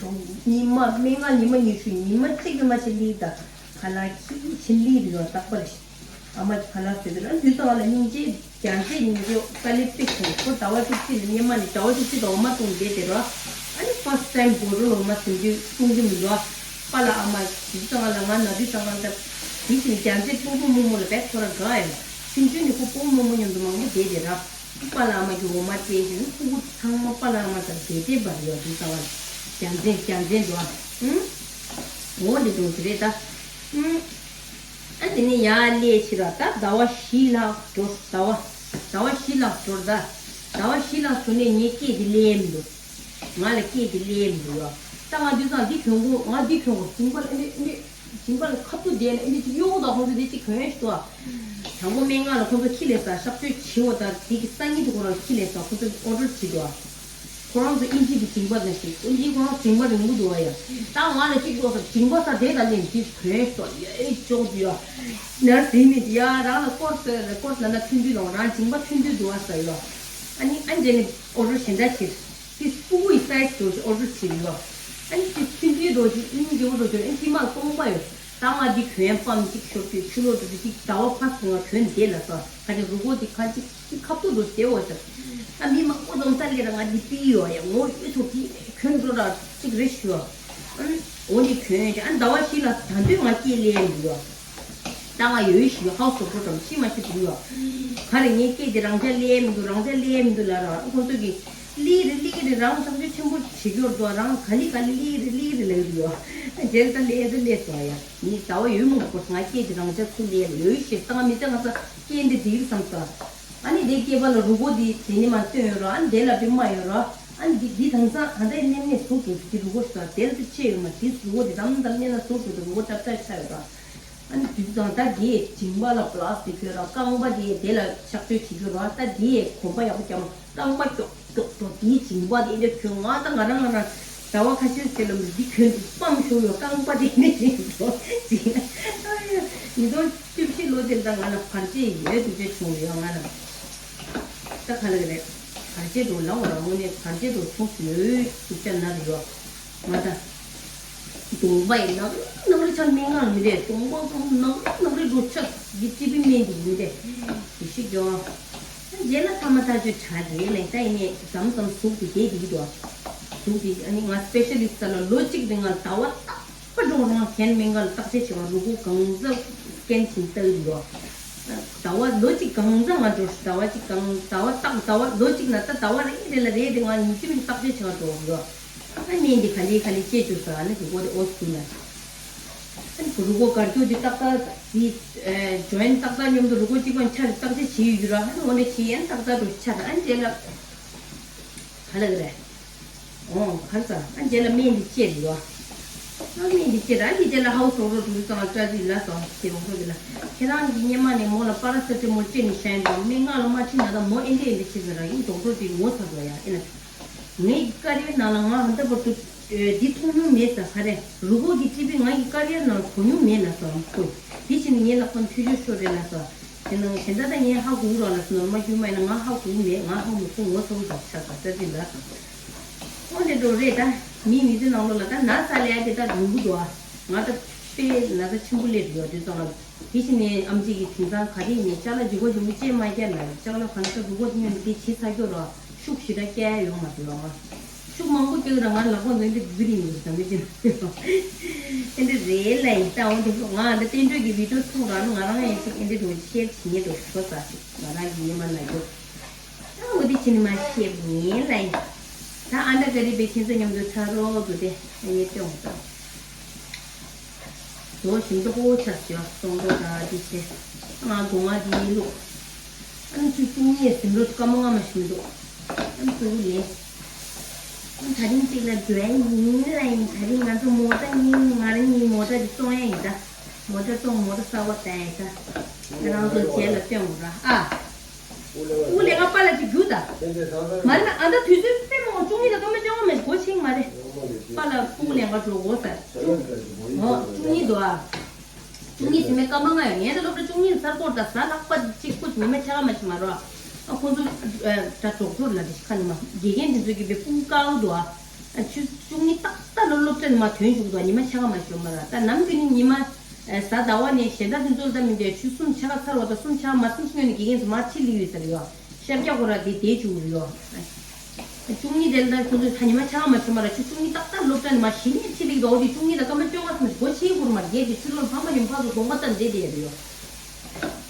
ཨུམ། ཉི་མ་སྨན་ཁང་ཉི་མ་ཉི་ཤུ་ཉི་མ་གཅིག་གི་མ་ཕྱིན་ལི་ད། ཁ་ལག་ཁྱི་ཕྱིན་ལི་རེད་ཡོད་རྟག་པར། ཨ་མ་ཁ་ལག་ཟེར་དུས་ཨ་དུས་ཚང་ལ་སྙིང་རྗེ་རྒྱལ་མཚན་སྙིང་རྗེ་དཀའ་ལས་དཔེ་ཁྱོད་ཁོ་ཟླ་བ་བཅུ་གཅིག་ལ་སྙེ་མ་ནི་ཟླ་བ་བཅུ་གཅིག་ལ་འོ་མ་བཏུང་བསྡད་དེ་རོ། ཨ་ནི་first time bottle འོ་མ་སེམས་རྒྱུད་བཏུང་གི་མི་འདུག་ཨ། པཱ་ལགས་ཨ་མ་དུས་ཚང་ལ་ང་ན་དུས་ཚང་ལ་ད། དེ་བཞིན་རྒྱལ་མཚན་སྤོ་བོ་རྨོ་མོ་ལ་བས་ཁོ་ར་དགའ་ཡོད། ཆུང་ཆུང་ནས་ཁོ་སྤོ་བོ་རྨོ་མོ་མཉམ་དུ་མང་པོ་བསྡད་དེ་ར། པཱ་ལགས་ཨ་མ་གི་འོ་མ་སྤྲད་བཞིན་ཕྲུ་གུ་ཚང་མ་པཱ་ལགས་ཨ་མ་དང་བསྡད་བསྡད་པ་རེད་ཡ། དུས་ཚང་བ་རྒྱལ་མཚན་རྒྱལ་མཚན་འདུག་ཨ། ཨུམ། འོ་འདི་འདྲ་ཞིག་རེད་ད། ཨུམ། ཨ་དེ་ནས་ཡར་སླེབས་ཕྱིར་ད་ཟླ་བ་བཞི་ལྷག་འགྲོ་ཟླ་བ། ཟླ་བ་བཞི་ལྷག་འགྲོ་ད། ཟླ་བ་བཞི་ལྷག་སོང་ནས་ངའི་སྐད་དེ་ལེན་མི་འདུག་ང་ལ་སྐད་དེ་ལེན་མི་འདུག་ཡ། ད་ང་དུས་ཚང་འདི་གྱོན་གོ་ང་འདི་གྱོན་གོ་ཟིན་པ་ལ་ཨ་ནི་ཨ་ནི། སྦྱིན་པ་ལ་ཁ་ཐུག་བསྡད་ནས་ཨ་ནི་ཅིག་གཡོག་དང་ཁོང་ཚོ་དེ་ཅིག་གོན་ཞུ་བ། དང་པོ་སྨན་ཁང་ལ་ཁོང་ཚོ་ཁྱི་ལས་ས་གཤག་བཅོས་བྱེད་འོ་ད་དེ་གི་སང་ཉིན་དུ་ཁོ་རང་ཁྱི་ལས་ས་ཁོང་ཚོ་ཨོ་ཌར་བྱེད་འདུག་ཨ། ཁོ་རང་ཚོ་ཨིན་ཇི་གི་སྦྱིན་པ་ནང་བཞིན་ཨིན་ཇི་ཁོ་རང་སྦྱིན་པ་རིང་པོ་འདུག་ཨ་ཡ། ད་ང་ལ་ཅིག་འགྲོ་ས་སྦྱིན་པ་ས་དེ་ད་ལེན་དེ་གོན་ཞུ་བ་ཡ་ཨེ་ཅོག་འདུག་ཡ། ནར་སི་ཡིན་ནི་ཡ་རང་ལ་སྐོར་ཟེར་རེ་སྐོར་ལ་ན་ཐུན་དུས་ལོང་རང་སྦྱིན་པ་ཐུན་དུས་འདུག་ཨ་ས་ཡ། ཨ་ནི་ཨ་འཇེ་ནི་ཨོ་ཌར་གཞན་འདྲ་བྱེད། དེ་སྤུ་གུའི་སའི་ཛི་འགྲོ་ཞིག་ཨོ་ཌར་བྱེད་ཡོད། ཨ་ནི་དེ་ཚུན་ཚོད་འགྲོ་ཞིག་སྙིང་རྗེ་པོ་འགྲོ་ཞིག་ཨ་ནི་དེ་མ་སྟོང་པ་ཡོད། ད་ང་འདི་གྱོན་པམ་གཅིག་ཤོར་དུས་ཆུ་ལོག་དུས་གཅིག་ཟླ་བ་ཕ་སུ་ང་གྱོན་བསྡད་ལ་ས་ག་ཅིག་རུ་གོ་དེ་ཁ་ཅིག་གཅིག་ཁ་ཐུག་འགྲོ་བསྡད་འོ་ཟེར། ཨ་མི་མང་པོ་འཛོམས་ས་ལས་ར་ང་འདི་པི་ཡོད་ཡ་ངོ་ཡོད་ཐུག་གི་གྱོན་འགྲོ་ར་གཅིག་རེ་ཞུ། ཨ་འོ་འདི་གྱོན་ཡོད་ཨ་ཟླ་བ་བཞི་ལ་ད་འདོད་ང་སྐྱེས་ལས་འདུག་ཡོད། ད་ང་ཡོད་ཞུ་ཧའོ་སོ་པོ་དམ་ཤི་མ་ཤི་འདུག་ཡོད། ག་རེ་ངའི་སྐད་དེ་རང་ཅག་ལས་མི་འདུག་རང་ཅག་ལས་མི་འདུག་ལ་ར་ཁོང་ཚོ་གི་ལི་རི་ལི་རི་རང་བྱང་ཆུབ་ཆེན་པོ་བྱེད་རྒྱུར་འདུག་རང་ག་ལི་ག་ལི་ལི་རི་ལི་རི་ལ་ཡོད་ཡོད། རྗེས་ད་ལས་དེ་ལས་སོང་ཡ་ནི་ཟླ་བ་ཡོད་མོ་ཁོ་ང་སྐད་དེ་རང་ཅག་ཚུ་ལས་ལ་ཡོད་ཞེས་ད་ང་མི་ཚེ་ང་ཚ་སྐད་འདི་དེ་རི་བསམ་ས། ཨ་ནི་དེ་སྐྱེས་པ་ལ་རུ་གོ་དེ་དེ་ནི་མ་སྟོན་ཡོད་ར་ཨ་ནི་དེ་ལ་བི་མ་ཡོད་ར་ཨ་ནི་དེ་དེ་དང་ས་ད་ལྟ་ནེམ་ནེ་ཟུག་གི་དེ་རུ་གོ་ཞིག་དང་དེ་ལ་དེ་ཆེ་ཡོད་མ་དེ་རུ་གོ་དེ་དམ་དམ་ནེ་ན་ཟུག་གི་རུ་གོ་ཏག་ཏག་ཆ་ཡོད་ར། ཨ་ནི་དུས་ཙང་ད་དེ་སྦྱིན་པ་ལ་པ་ལ་སི་ཊིག་ཡོད་ར་རྐང་པ་དེ་དེ་ལ་གཤག་བཅོས་བྱེད་རྒྱུ་ར་ད་དེ་གོམ་པ་ཡག་པོ་རྒྱབ་རྐང་པ་ཀྱོག་ཀྱོག་ཀྱོག་དེ་སྦྱིན་པ་དེ་འདྲ་གྱོན་ང་ད་ང་རང་ང་རང་ཟླ་བ་ཁ་ཤས་ཚེ་ལ་མི་འདི་གྱོན་དུ་སྤམ་ཞོག་ཡོད་རྐང་པ་དེ་ནས་རིང་པོ་ཅིག་ཨ་ཡ་ཉིས་སྟོང་བཅུ་བཞི་ལོ་དེ་ད་ང་ལ་བར་ཆད་ཡོད་དུ་ཅེ་བྱུང་ཡོད་ང་ལ་ད་ག་ལ་གི་རེད་བར་ཆད་འགྲོ་ལ་འོ་ར་དངོས་གནས་བར་ཆད་འགྲོ་ཐུག་ཡོད་དུ་ཅེ་ན་རེ་ཡོད། ང་ད། གདོང་པ་ཡི་ནག་ནག་རི་ཆ་སྨན་ཁང་མི་རེད། གདོང་པ་ནག་ནག་རི་འགྲོ་ཆ་འདི་ཅི་བི་སྨན་འདི་མི་རེད། དེ་ཤི་ཀྱང་། རྗེས་ལ་ཐ་མ་ཐག་ཆོད་བྱ་རེད་ལས་ད་ཡིན་ནས་མཚམས་མཚམས་ཟུག་དེ་དེ་དེ་འགྲོ། ཟུག་དེ་ཨ་ནི་ང་སི་པེ་ཤ་ལི་སི་ལ་ལོ་གཅིག་རིང་ང་ཟླ་བ་རྟག་པ་འགྲོ་རང་གཞན་སྨན་ཁང་ལ་བརྟག་དཔྱད་བྱེད་པ་རུ་གུ་གང་ཟག་སྐན་ཆིན་ལྟ་གི་འགྲོ། ཟླ་བ་ལོ་གཅིག་གང་ཟག་ང་འགྲོ་ཟླ་བ་གཅིག་གང་ཟླ་བ་རྟག་ཟླ་བ་ལོ་གཅིག་ན་ད་ཟླ་བ་རེ་རེ་ལ་རེ་རེ་ང་ཉིན་རྩིས་མི་བརྟག་དཔྱད་བྱེད་པ་འགྲོ་གི་འགྲོ། ཨ་ནི་འདི་ག་ལེ་ག་ལེ་སྐྱེ་བཅུག་ས་ཨ་ནི་རུ་གོ་དེ་ཨོ་སུ་ན། ཨ་ནི་རུ་གོ་གར་རྒྱུ་དེ་ཏག་ཏག་དེ་ཇོ་ཡིན་ཏག་ཏག་མཉམ་དུ་རུ་གོ་གཅིག་པ་ཆ་རེ་བརྟག་དཔྱད་བྱེད་ཡོད་རྒྱུ་ར་ཨ་ནི་འོ་ནས་བྱེད་ཡན་ཏག་ཏག་རུ་ཆ་རེ་ཨ་ནི་དེ་ལ་ག་ལ་གི་རེད། ཨོ་གར་ས་ཨ་ནི་དེ་ལ་སྨན་འདི་སྐྱེ་རེད་བ། ཨ་སྨན་འདི་སྐྱེ་ར་ཨ་ནི་དེ་ལ་ཧའོ་སོ་རོ་རུ་ཙང་ལ་སྐྲ་ཟིག་ལ་སོང་དེ་རོང་རོ་དེ་ལ་ཁྱེད་རང་གི་སྙེ་མ་ནས་མོ་ལ་པ་ར་སེ་ཊ་མོལ་སྤྲད་ནས་བཞག་ཡིན་པ་སྨན་ཁང་ལ་མ་ཁྲིད་ན་ད་མོ་ཨེ་འདྲས་ཨེ་འདྲས་བྱེད་ཟེར་ར་ཡིན་ཌོག་ཊར་དེ་ངོ་ཚ་དགོས་ཡ་ཨེ་ན། ངའི་ཀ་རི་ཡར་ནང་ལ་ང་ཧ་འདི་བར་དུ་འདི་མཐོང་མྱོང་མེད་ས་ཧ་རེ། རུ་གོ་གི་ཊི་བི་ང་ཡི་ཀ་རི་ཡར་ནང་གོ་མྱོང་མེད་ལ་ས་ཁོས། འདི་བྱས་ནས་ངའི་ལག་པ་འཐུས་ཤོར་ཤོར་རེད་ལ་ས། དེ་ནང་གཞན་དག་ད་ངས་ཧ་གོ་རོགས་ལ་ས་ནོར་མ་རྒྱུས་མ་ཡིན་ན་ང་ཧ་གོ་མེད་ང་ཧ་མི་གོ་ངོ་ཚ་བོ་ཟ་ཆ་ས་ས་ཅི་ལ་ས། ཁོང་དེ་འགྲོ་རེད་ད། མི་མི་ཚེ་ནང་ལོགས་ལ་ད་ན་ས་ལས་དེ་ད་རུང་གུ་འདུག་ཨ། ང་ད་དཔེ་ན་ཚ་ཆེན་པོ་སླེབས་ཡོད་དུས་ཙང་ལ། དེ་བཞིན་ནས་ཨམ་ཆི་གིས་དེང་སང་ག་དེ་ཡིན་ནས་ཅ་ལག་ལྗིད་ཁོག་ལྗིད་མོ་ཅེས་མ་བསྐྱལ་ན་ཅ་ལག་གང་ས་རུ་གོ་དེ་ཉོས་ནས་དེ་བྱེད་ཚར་རྒྱུ་རོ་ཤུགས་ཞེ་དྲག་བསྐྱལ་ཡོང་མ་འདུག་ལ་ང་ཤུགས་མང་པོ་བསྐྱལ་ར་ང་ལག་པ་འཛིན་དེ་དགུ་རིང་ཡིན་ཟམ་མི་ཅན་ཨེ་འདྲ་རེད་ལ་ཡིན་ད་འོང་དེ་ང་འདི་བསྟན་སྒྲོལ་གྱི་བི་ཌིའོ་མཐོང་ར་ང་རང་ཡང་ཅིག་ཨེ་འདྲ་འགྲོ་ཤེར་བྱེད་ཉེ་འགྲོ་ཞུ་ས་ཞིག་ང་རང་གི་ཉི་མ་ན་རྒྱུ། ད་འོ་དེ་ཕྱིན་མ་ཤེས་ངེས་ལ་ཡིན། ད་ཨ་འདྲ་ག་རེ་བའི་ཁྱེད་ཚོ་མཉམ་དུ་ཚ་རོགས་དུ་དེ་ངས་སྟོན་འོང་ད། དོ་ཞིམ་ཏོག་པོ་ཆགས་ཤག་སོང་པོ་ད་དེ་ཆེ། ང་སྒོ་ང་དེ་ལུག་ཨ་ནི་ཚུལ་ཚུལ་ངས་ཟིན་འགྲོ་སྐར་མ་ལྔ་མ་ཞིམ་འདུག་ཨ་ནི་ཚུལ་ལས། ཨ་ནི་ད་རིང་གཅིག་ལ་འགྲོ་ཡ་ཡིན་ལ་ཡིན་ད་རིང་ང་ཚོ་མོ་ཊ་གཉིས་ང་རང་གཉིས་མོ་ཊ་དེ་བཙོང་ཡ་ཡིན་ད། མོ་ཊ་བཙོང་མོ་ཊ་གསར་པ་བཏང་ཡ་ད། ང་རང་ཚོ་རྗེས་ལ་སྟོན་དགོས་ར་ཨ། ཕྲུ་གུ་ལེན་ག་པཱ་ལགས་ཅིག་རྒྱུགས་དང་། མ་རེད་ན་ཨ་ད་དུས་ཚོད་དཔེ་མང་བཅུ་གཉིས་དང་སྐར་མ་བཅོ་ལྔ་མེད་སྒོ་ཕྱེ་གི་མ་རེད། པཱ་ལགས་ཕྲུ་གུ་ལེན་ག་འགྲོ་དགོས་ཟེར། ཨོ་བཅུ་གཉིས་འདུག་ཨ། བཅུ་གཉིས་ཟིན་མེད་སྐར་མ་ལྔ་ཡོད་ངས་ད་སློབ་གྲྭ་བཅུ་གཉིས་ལ་སར་སྐོར་དང་གཟའ་ལྷག་པ་གཅིག་པུ་ཉི་མ་ཕྱེད་ཀ་མ་ཞིག་མ་རོ། ཨ་ཁོང་ཚོ་ད་ཌོག་ཊར་ལ་དེ་ཤི་ཁ་ནི་མ་དགེ་རྒན་དེ་ཚོ་གི་བའི་ཕྲུ་གུ་དཀར་འདུག་ཨ། ཨ་ཆུ་བཅུ་གཉིས་ཏག་ཏག་ལ་སློབ་གྲྭ་ནི་མ་ཐོན་བཅུག་འདུག་ཨ་ཉི་མ་ཕྱེད་ཀ་མ་ཞིག་མ་ར་ད་ནམ་རྒྱུན་ནི་ཉི་མ། གཟའ་ཟླ་བ་ནས་གཞན་དག་དེ་ཚོ་ལ་ད་མི་འདོད་ཆུ་གསུམ་ཕྱེད་ཀ་ཚར་བ་དང་གསུམ་ཕྱེད་ཀ་མ་གསུམ་སྔོན་ནས་དགེ་རྒན་ཚོ་མར་ཁྲིད་ལི་ཡོད་ཟེར་ཡོད། ཤར་རྒྱག་ཁོ་ར་དེ་བསྡད་བཅུག་རེད་ཡོད། བཅུ་གཉིས་དེ་ལ་ད་ཁོ་ཚོས་ད་ཉི་མ་ཕྱེད་ཀ་མ་ཞུ་མ་ར་ཆུ་བཅུ་གཉིས་ཏག་ཏག་སློབ་གྲྭ་ནས་མར་གཞི་ནས་ཁྲིད་ལི་འདུག་འོ་དེ་བཅུ་གཉིས་དང་སྐར་མ་བཅོ་ལྔ་ཙམ་སྒོ་ཕྱེ་ཁོ་ར་མར་བསྡད་དེ་ཕྱི་ལོགས་ཕ་མ་ཡོང་ཕ་ཚོ་གདོང་པ་ལྟ་བསྡད་དེ་ཡོད་རེད་ཡོད།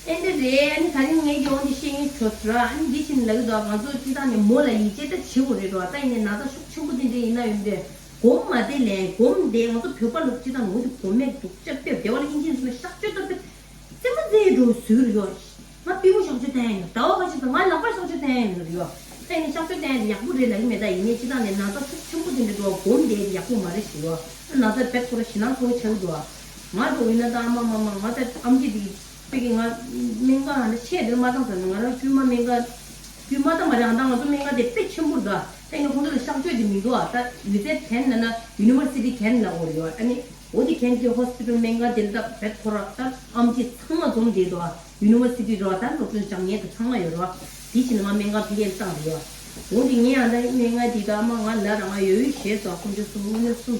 ཨེ་འདྲ་རེད། ཨ་ནི་ད་རིང་ངས་ཀྱི་འོང་འདི་བཤད་ངེས་བྱོས་ཟེར་ཨ་ནི་འདི་བཞིན་ལབ་ཀྱི་འདུག་ང་ཚོ་སྤྱི་བཏང་ནས་མོ་ལ་ཡིད་ཆེས་ད་བྱེད་དགོས་རེད་འགྲོ་ད་ཡིན་ནའི་ན་ཚ་ཤུགས་ཆེན་པོ་དེ་འདྲ་ཡིན་ན་ཡོད་འདྲ་སྒོམ་མ་བདེ་ལས་སྒོམ་བདེ་ང་ཚོ་བོད་པ་ལུགས་སྤྱི་བཏང་ནས་འོ་དེ་སྒོམ་མེད་འདུག་ཅག་པེ་བདེ་བ་ལ་ཨིན་ཇི་ཟེར་ན་གཤག་བཅོས་ད་པེ་རྩེད་མོ་རྩེ་འགྲོ་ཟུར་ཡོད། ང་པི་མོ་གཤག་བཅོས་བཏང་ཡ་ཡོད་ཟླ་བ་ཁ་ཤས་ཙམ་ང་ལག་པ་གཤག་བཅོས་བཏང་ཡ་ཡོད་ཡོད་ད་ཡིན་ནའི་གཤག་བཅོས་བཏང་ཡ་དེ་ཡག་པོ་རེད་ལབ་ཀྱི་མེད་ད་ཡིན་ནའི་སྤྱི་བཏང་ནས་ན་ཚ་ཤུགས་ཆེན་པོ་དེ་འདྲ་འགྲོ་སྒོམ་བདེ་ཡག་པོ་མ་རེད་ཞུ་ཡོད་ན་ཚ་བེད་ཁོ་ར་ཞེད་སྣང་ཚ་བོ་ཆགས་ཀྱི་འདུག་ཨ། ང་འགྲོ་ཡིན་ན་ད་ཨ་མ་མ་མ་ང་ད་ཨམ་ཆི་དེ་དཔེ་གི་ང་སྨན་ཁང་ཧ་ལ་ཆེད་དེར་མ་བཏང་ཟེར་ན། ང་རང་དཀྱུས་མ་སྨན་ཁང་དཀྱུས་མ་ད་མ་རེད། ཨ་ད་ང་ཚོ་སྨན་ཁང་དེ་དཔེ་ཆེན་པོ་རེད་ད། ད་ཡིན་ན་ཁོང་ཚོ་ལ་གཤགས་བཅོས་དེ་མི་འདུག་ཨ། ད་ཡོད་ཚད་གན་ལ་ན་ཡུ་ནི་ཝར་སི་ཊི་གན་ལ་འོ་རེད་ཡོད། ཨ་ནི་འོ་དེ་གན་གི་ཧོ་སི་པི་ཊལ་སྨན་ཁང་དེ་ལ་ད་བེད་ཁོ་ར་ད་ཨམ་ཆི་ཚང་མ་འཛོམས་བསྡད་འདུག་ཨ། ཡུ་ནི་ཝར་སི་ཊི་རེད་བ། ད་སློབ་སྦྱོང་སྦྱང་མཁན་དེ་ཚང་མ་ཡོད་རེད་བ། དེ་བཞིན་ང་སྨན་ཁང་ཕ་གིར་བཏང་རེད་བ། འོ་དེ་ངས་ཨ་ད་སྨན་ཁང་དེ་ད་ཨ་མ་ང་ལ་རང་ང་ཡོད་ཡོད་བྱས་སོ། དཀོན་མཆོག་གསུམ་དངོས་གནས་གསུམ།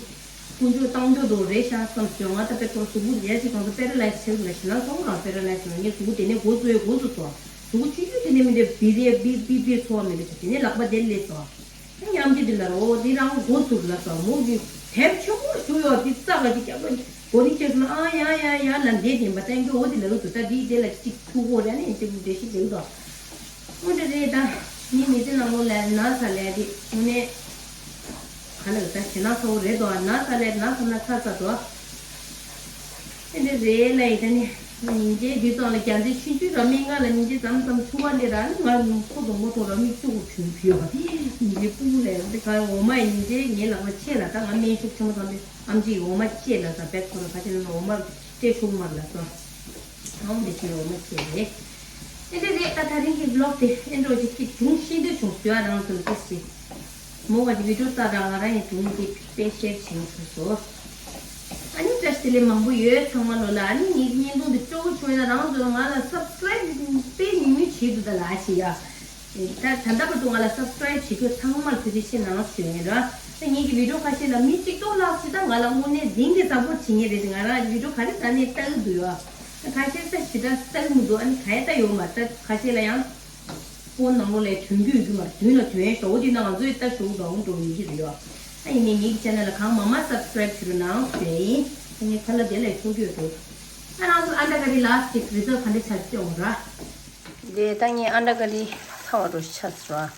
དཀོན་མཆོག་བཏང་ཆོག་འདུག་རེད་ཤག་བསམ་སོང་། ང་ད་དཔེ་ཁོ་གཟུགས་པོ་རེད་ཅིག་གང་ཚོ་པེ་ར་ལའི་སི་ཆགས་ལ་ཞེ་ན་སོང་རང་པེ་ར་ལའི་སི་ལ་ངས་གཟུགས་པོ་དེ་ནས་འགོ་བཙུགས་ཡོད་འགོ་བཙུགས་སོང་། གཟུགས་པོ་ཆུང་ཆུང་དེ་ནས་མི་འདྲ་བི་རེ་བི་བི་བི་ཚོར་བ་མི་འདྲ་བྱས། དེ་ནས་ལག་པ་དེ་ལས་སོང་། ད་མཉམ་གཅིག་དེ་ལ་རོ་དེ་རང་འགོ་བཙུགས་ལ་སོང་། མོ་གི་དེབ་ཆེན་པོ་བཞུགས་ཡོད་དེ་རྩ་ལ་ཅིག་རྒྱབ་ལ་གོ་རིག་བྱས་སོང་ན་ཨ་ཡ་ཡ་ཡ་ལ་འདས་དེ་མ་བསྟན་གི་འོ་དེ་ལ་འུ་ཚོ་ད་དེ་དེ་ལ་ཅིག་ཐུག་གོ་རེ་ནས་དེ་འདྲ་ཞིག་ལེགས་དོ། འོ་དེ་རེད་ད། ངའི་མི་ཚེ་ནང་ལོགས་ལ་ན་ཚ་ལས་དེ་དངོས་གནས། ག་ལ་ད་ཞེ་ན་ཚ་བོ་རེད་དོ། ན་ཚ་ལས་ན་ཚ་ན་ཚ་ཚ་དོ། དེ་འདྲ་རེད་ལ་ཡི་ད་ནི། ཉིན་རྗེས་འདི་ཙང་ལ་རྒྱ་མཚན་ཆུང་ཆུང་ར་སྨན་ཁང་ལ་ཉིན་རྗེས་མཚམས་མཚམས་ཆུ་བ་ལས་ར་ནི་ང་ཁོ་དང་མོ་ཐོག་ར་མིག་ཆུ་བོ་བྱུང་ཕྱིར་བ། ཉིན་རྗེས་སྤུ་གུ་ལས་འདི་ག་འོ་མ་ཉིན་རྗེས་ངའི་ལག་པ་ཆད་ལ་ད་ང་སྨན་ཤུགས་ཆེན་པོ་བཏང་སྟེ་ཨམ་ཆིའི་འོ་མ་བཅད་ལ་ད་བེད་ཁོ་ར་ཁ་ཆེ་ན་འོ་མ་སྤྲད་ཤོག་མར་ལ་སོ། ཨང་འདི་ཕྱི་འོ་མ་བཅད་རེད། དེ་འདྲ་རེད་ད། ད་རིང་གི་བི་ལོག་དེ་ཨེ་འགྲོ་ཅིག་གི་བྱུང་ཤེས་འདོད་བྱུང་ཟེར་བ་རང་ཚོ་ལ་ཏོག་ཙམ། མོ་བ་གི་བི་ཌིའོ་ལྟ་དང་ང་རང་ཡི་བྱུང་དེ་དཔེ་ཤེར་བྱེད་ཐུབ་སོ། ཨ་ནི་བཀྲ་ཤིས་བདེ་ལེགས་མང་པོ་ཡོད་ཚང་མ་ལོ་ལ། ཨ་ནི་ངའི་བརྙན་ཐུང་འདི་སྤྲོ་བོ་བྱུང་ཡོད་ན་རང་ཚོ་ང་ལ་སབ་སི་ཀ་རའིབ་དཔེ་ཉུང་ཉུང་བྱེད་འདུག་ད་ལ་ཞེས་ཡ། ད་ད་ལྟ་བར་དུ་ང་ལ་སབ་སི་ཀ་རའིབ་བྱེད་མཁན་ཚང་མར་ཐུགས་རྗེ་ཆེ་གནང་ཞུ་ཡིན་ར། ད་ངེད་ཀྱི་བི་ཌིའོ་ཁ་ཤས་ལ་མི་གཅིག་སྟོང་ལྷག་ཅིག་ད་ང་ལ་དངོས་གནས་འཛིན་གྱི་སབ་པོར་བྱེད་མཁན་རེད། ང་རང་བི་ཌིའོ་ག་རེ་ད་ནས་ལྟ་གི་འདུག་ཡོ། ད་ཁ་ཤས་ད་ཞེ་དྲག་ལྟ་གི་མི་འདུག་ཨ་ནི་ག་ཡ་ལྟ་ཡོད་མ་ད་ཁ་ཤས་ལ་ཡང་ཕོན་ནང་ལོགས་ལ་དོན་རྒྱུ་ཡོད་ཀྱི་མ་རེད། དོན་ལ་དོན་ཞོག་འོ་དེ་ན་ང་ཚོའི་ལྟ་ཞོག་འདུག་འགྲོ་ཡིན་གྱི་རེད་ཡོ། ད་ཡིན་ནའི་ངེད་ཀྱི་ཆེ་ནལ་ལ་གང་མང་མང་སབ་སི་ཀ་རའིབ་བྱེད་རོགས་གནང་ཞུ་ཡིན། ད་ངས་ཁ་ལག་དེ་ལ་ཐུག་རྒྱུ་ཡོད་འདུག་ཨ་རང་ཚོ་ཨན་ཌར་ཀ་རི་ལ་སི་ཊིག་རི་ཛལ་ག་འདྲ་ཆགས་ཀྱི་ཡོང་ར། དེ་ད་ངས་ཨན་ཌར་ཀ་རི་ཚ་བ་འགྲོ་ཆགས་སོང་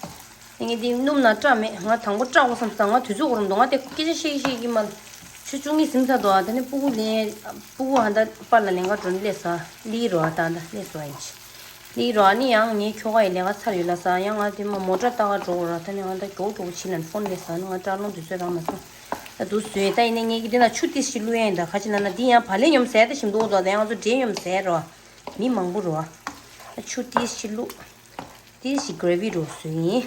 ར། ངས་འདི་སྣུམ་ནང་བཀྲ་མེད། ང་དང་པོ་བཀྲ་དགོས་བསམ་སོང་། ང་དུས་ཚོད་འགོར་འདུག་ང་དེ་སྐད་ཆ་བཤད་བཤད་ཀྱི་མ། ཆུ་བཅུ་གཉིས་ཟིན་ཚར་འདུག་ཨ་ད་ནི་སྤུ་གུ་ལེན། སྤུ་གུ་ཧ་ད་པར་ལ་ལེན་ག་འགྲོ་ནི་སླེབས་སོང་། ལི་རོ་ཨ་ད་ད་སླེབས་སོང་ཡིན་ཅི། ལི་རོ་ཨ་ནི་ཡང་ངའི་ཁྱོ་ག་ཡི་ལས་ཀ་ཚར་ཡོད་ལ་ས། ཡང་ང་དེ་མ་མོ་ཊ་ལྟ་ག་འགྲོ་དགོས་ར། ད་ནི་ང་ད་མགྱོགས་མགྱོགས་ཕྱིན་ལ་ཕོན་སླེབས་སོང་། ཨ་ནི་ང་སྐྲ་ལོང་དུས་ཚོད་རག་མ་སོང་། ད་དུ་བཟོས། ད་ཡིན་ནི་ངས་ཀྱི་འདི་ན་ཆུ་ཏིས་ཤི་བླུགས་ཡ་ཡིན། ད་ཁ་ཅིག་ན་ན་འདི་ཡང་བག་ལེབ་སྙོམས་ཟས་ད་ཞིམ་འདུག་འདུག་ད་ཡང་ང་ཚོ་འབྲས་སྙོམས་ཟས་རོ། མི་མང་པོ་རོ། ཆུ་ཏིས་ཤི་བླུགས། ཏིས་ཤི་གྷ་རེ་ཝི་རོ་བཟོས་ཡིན།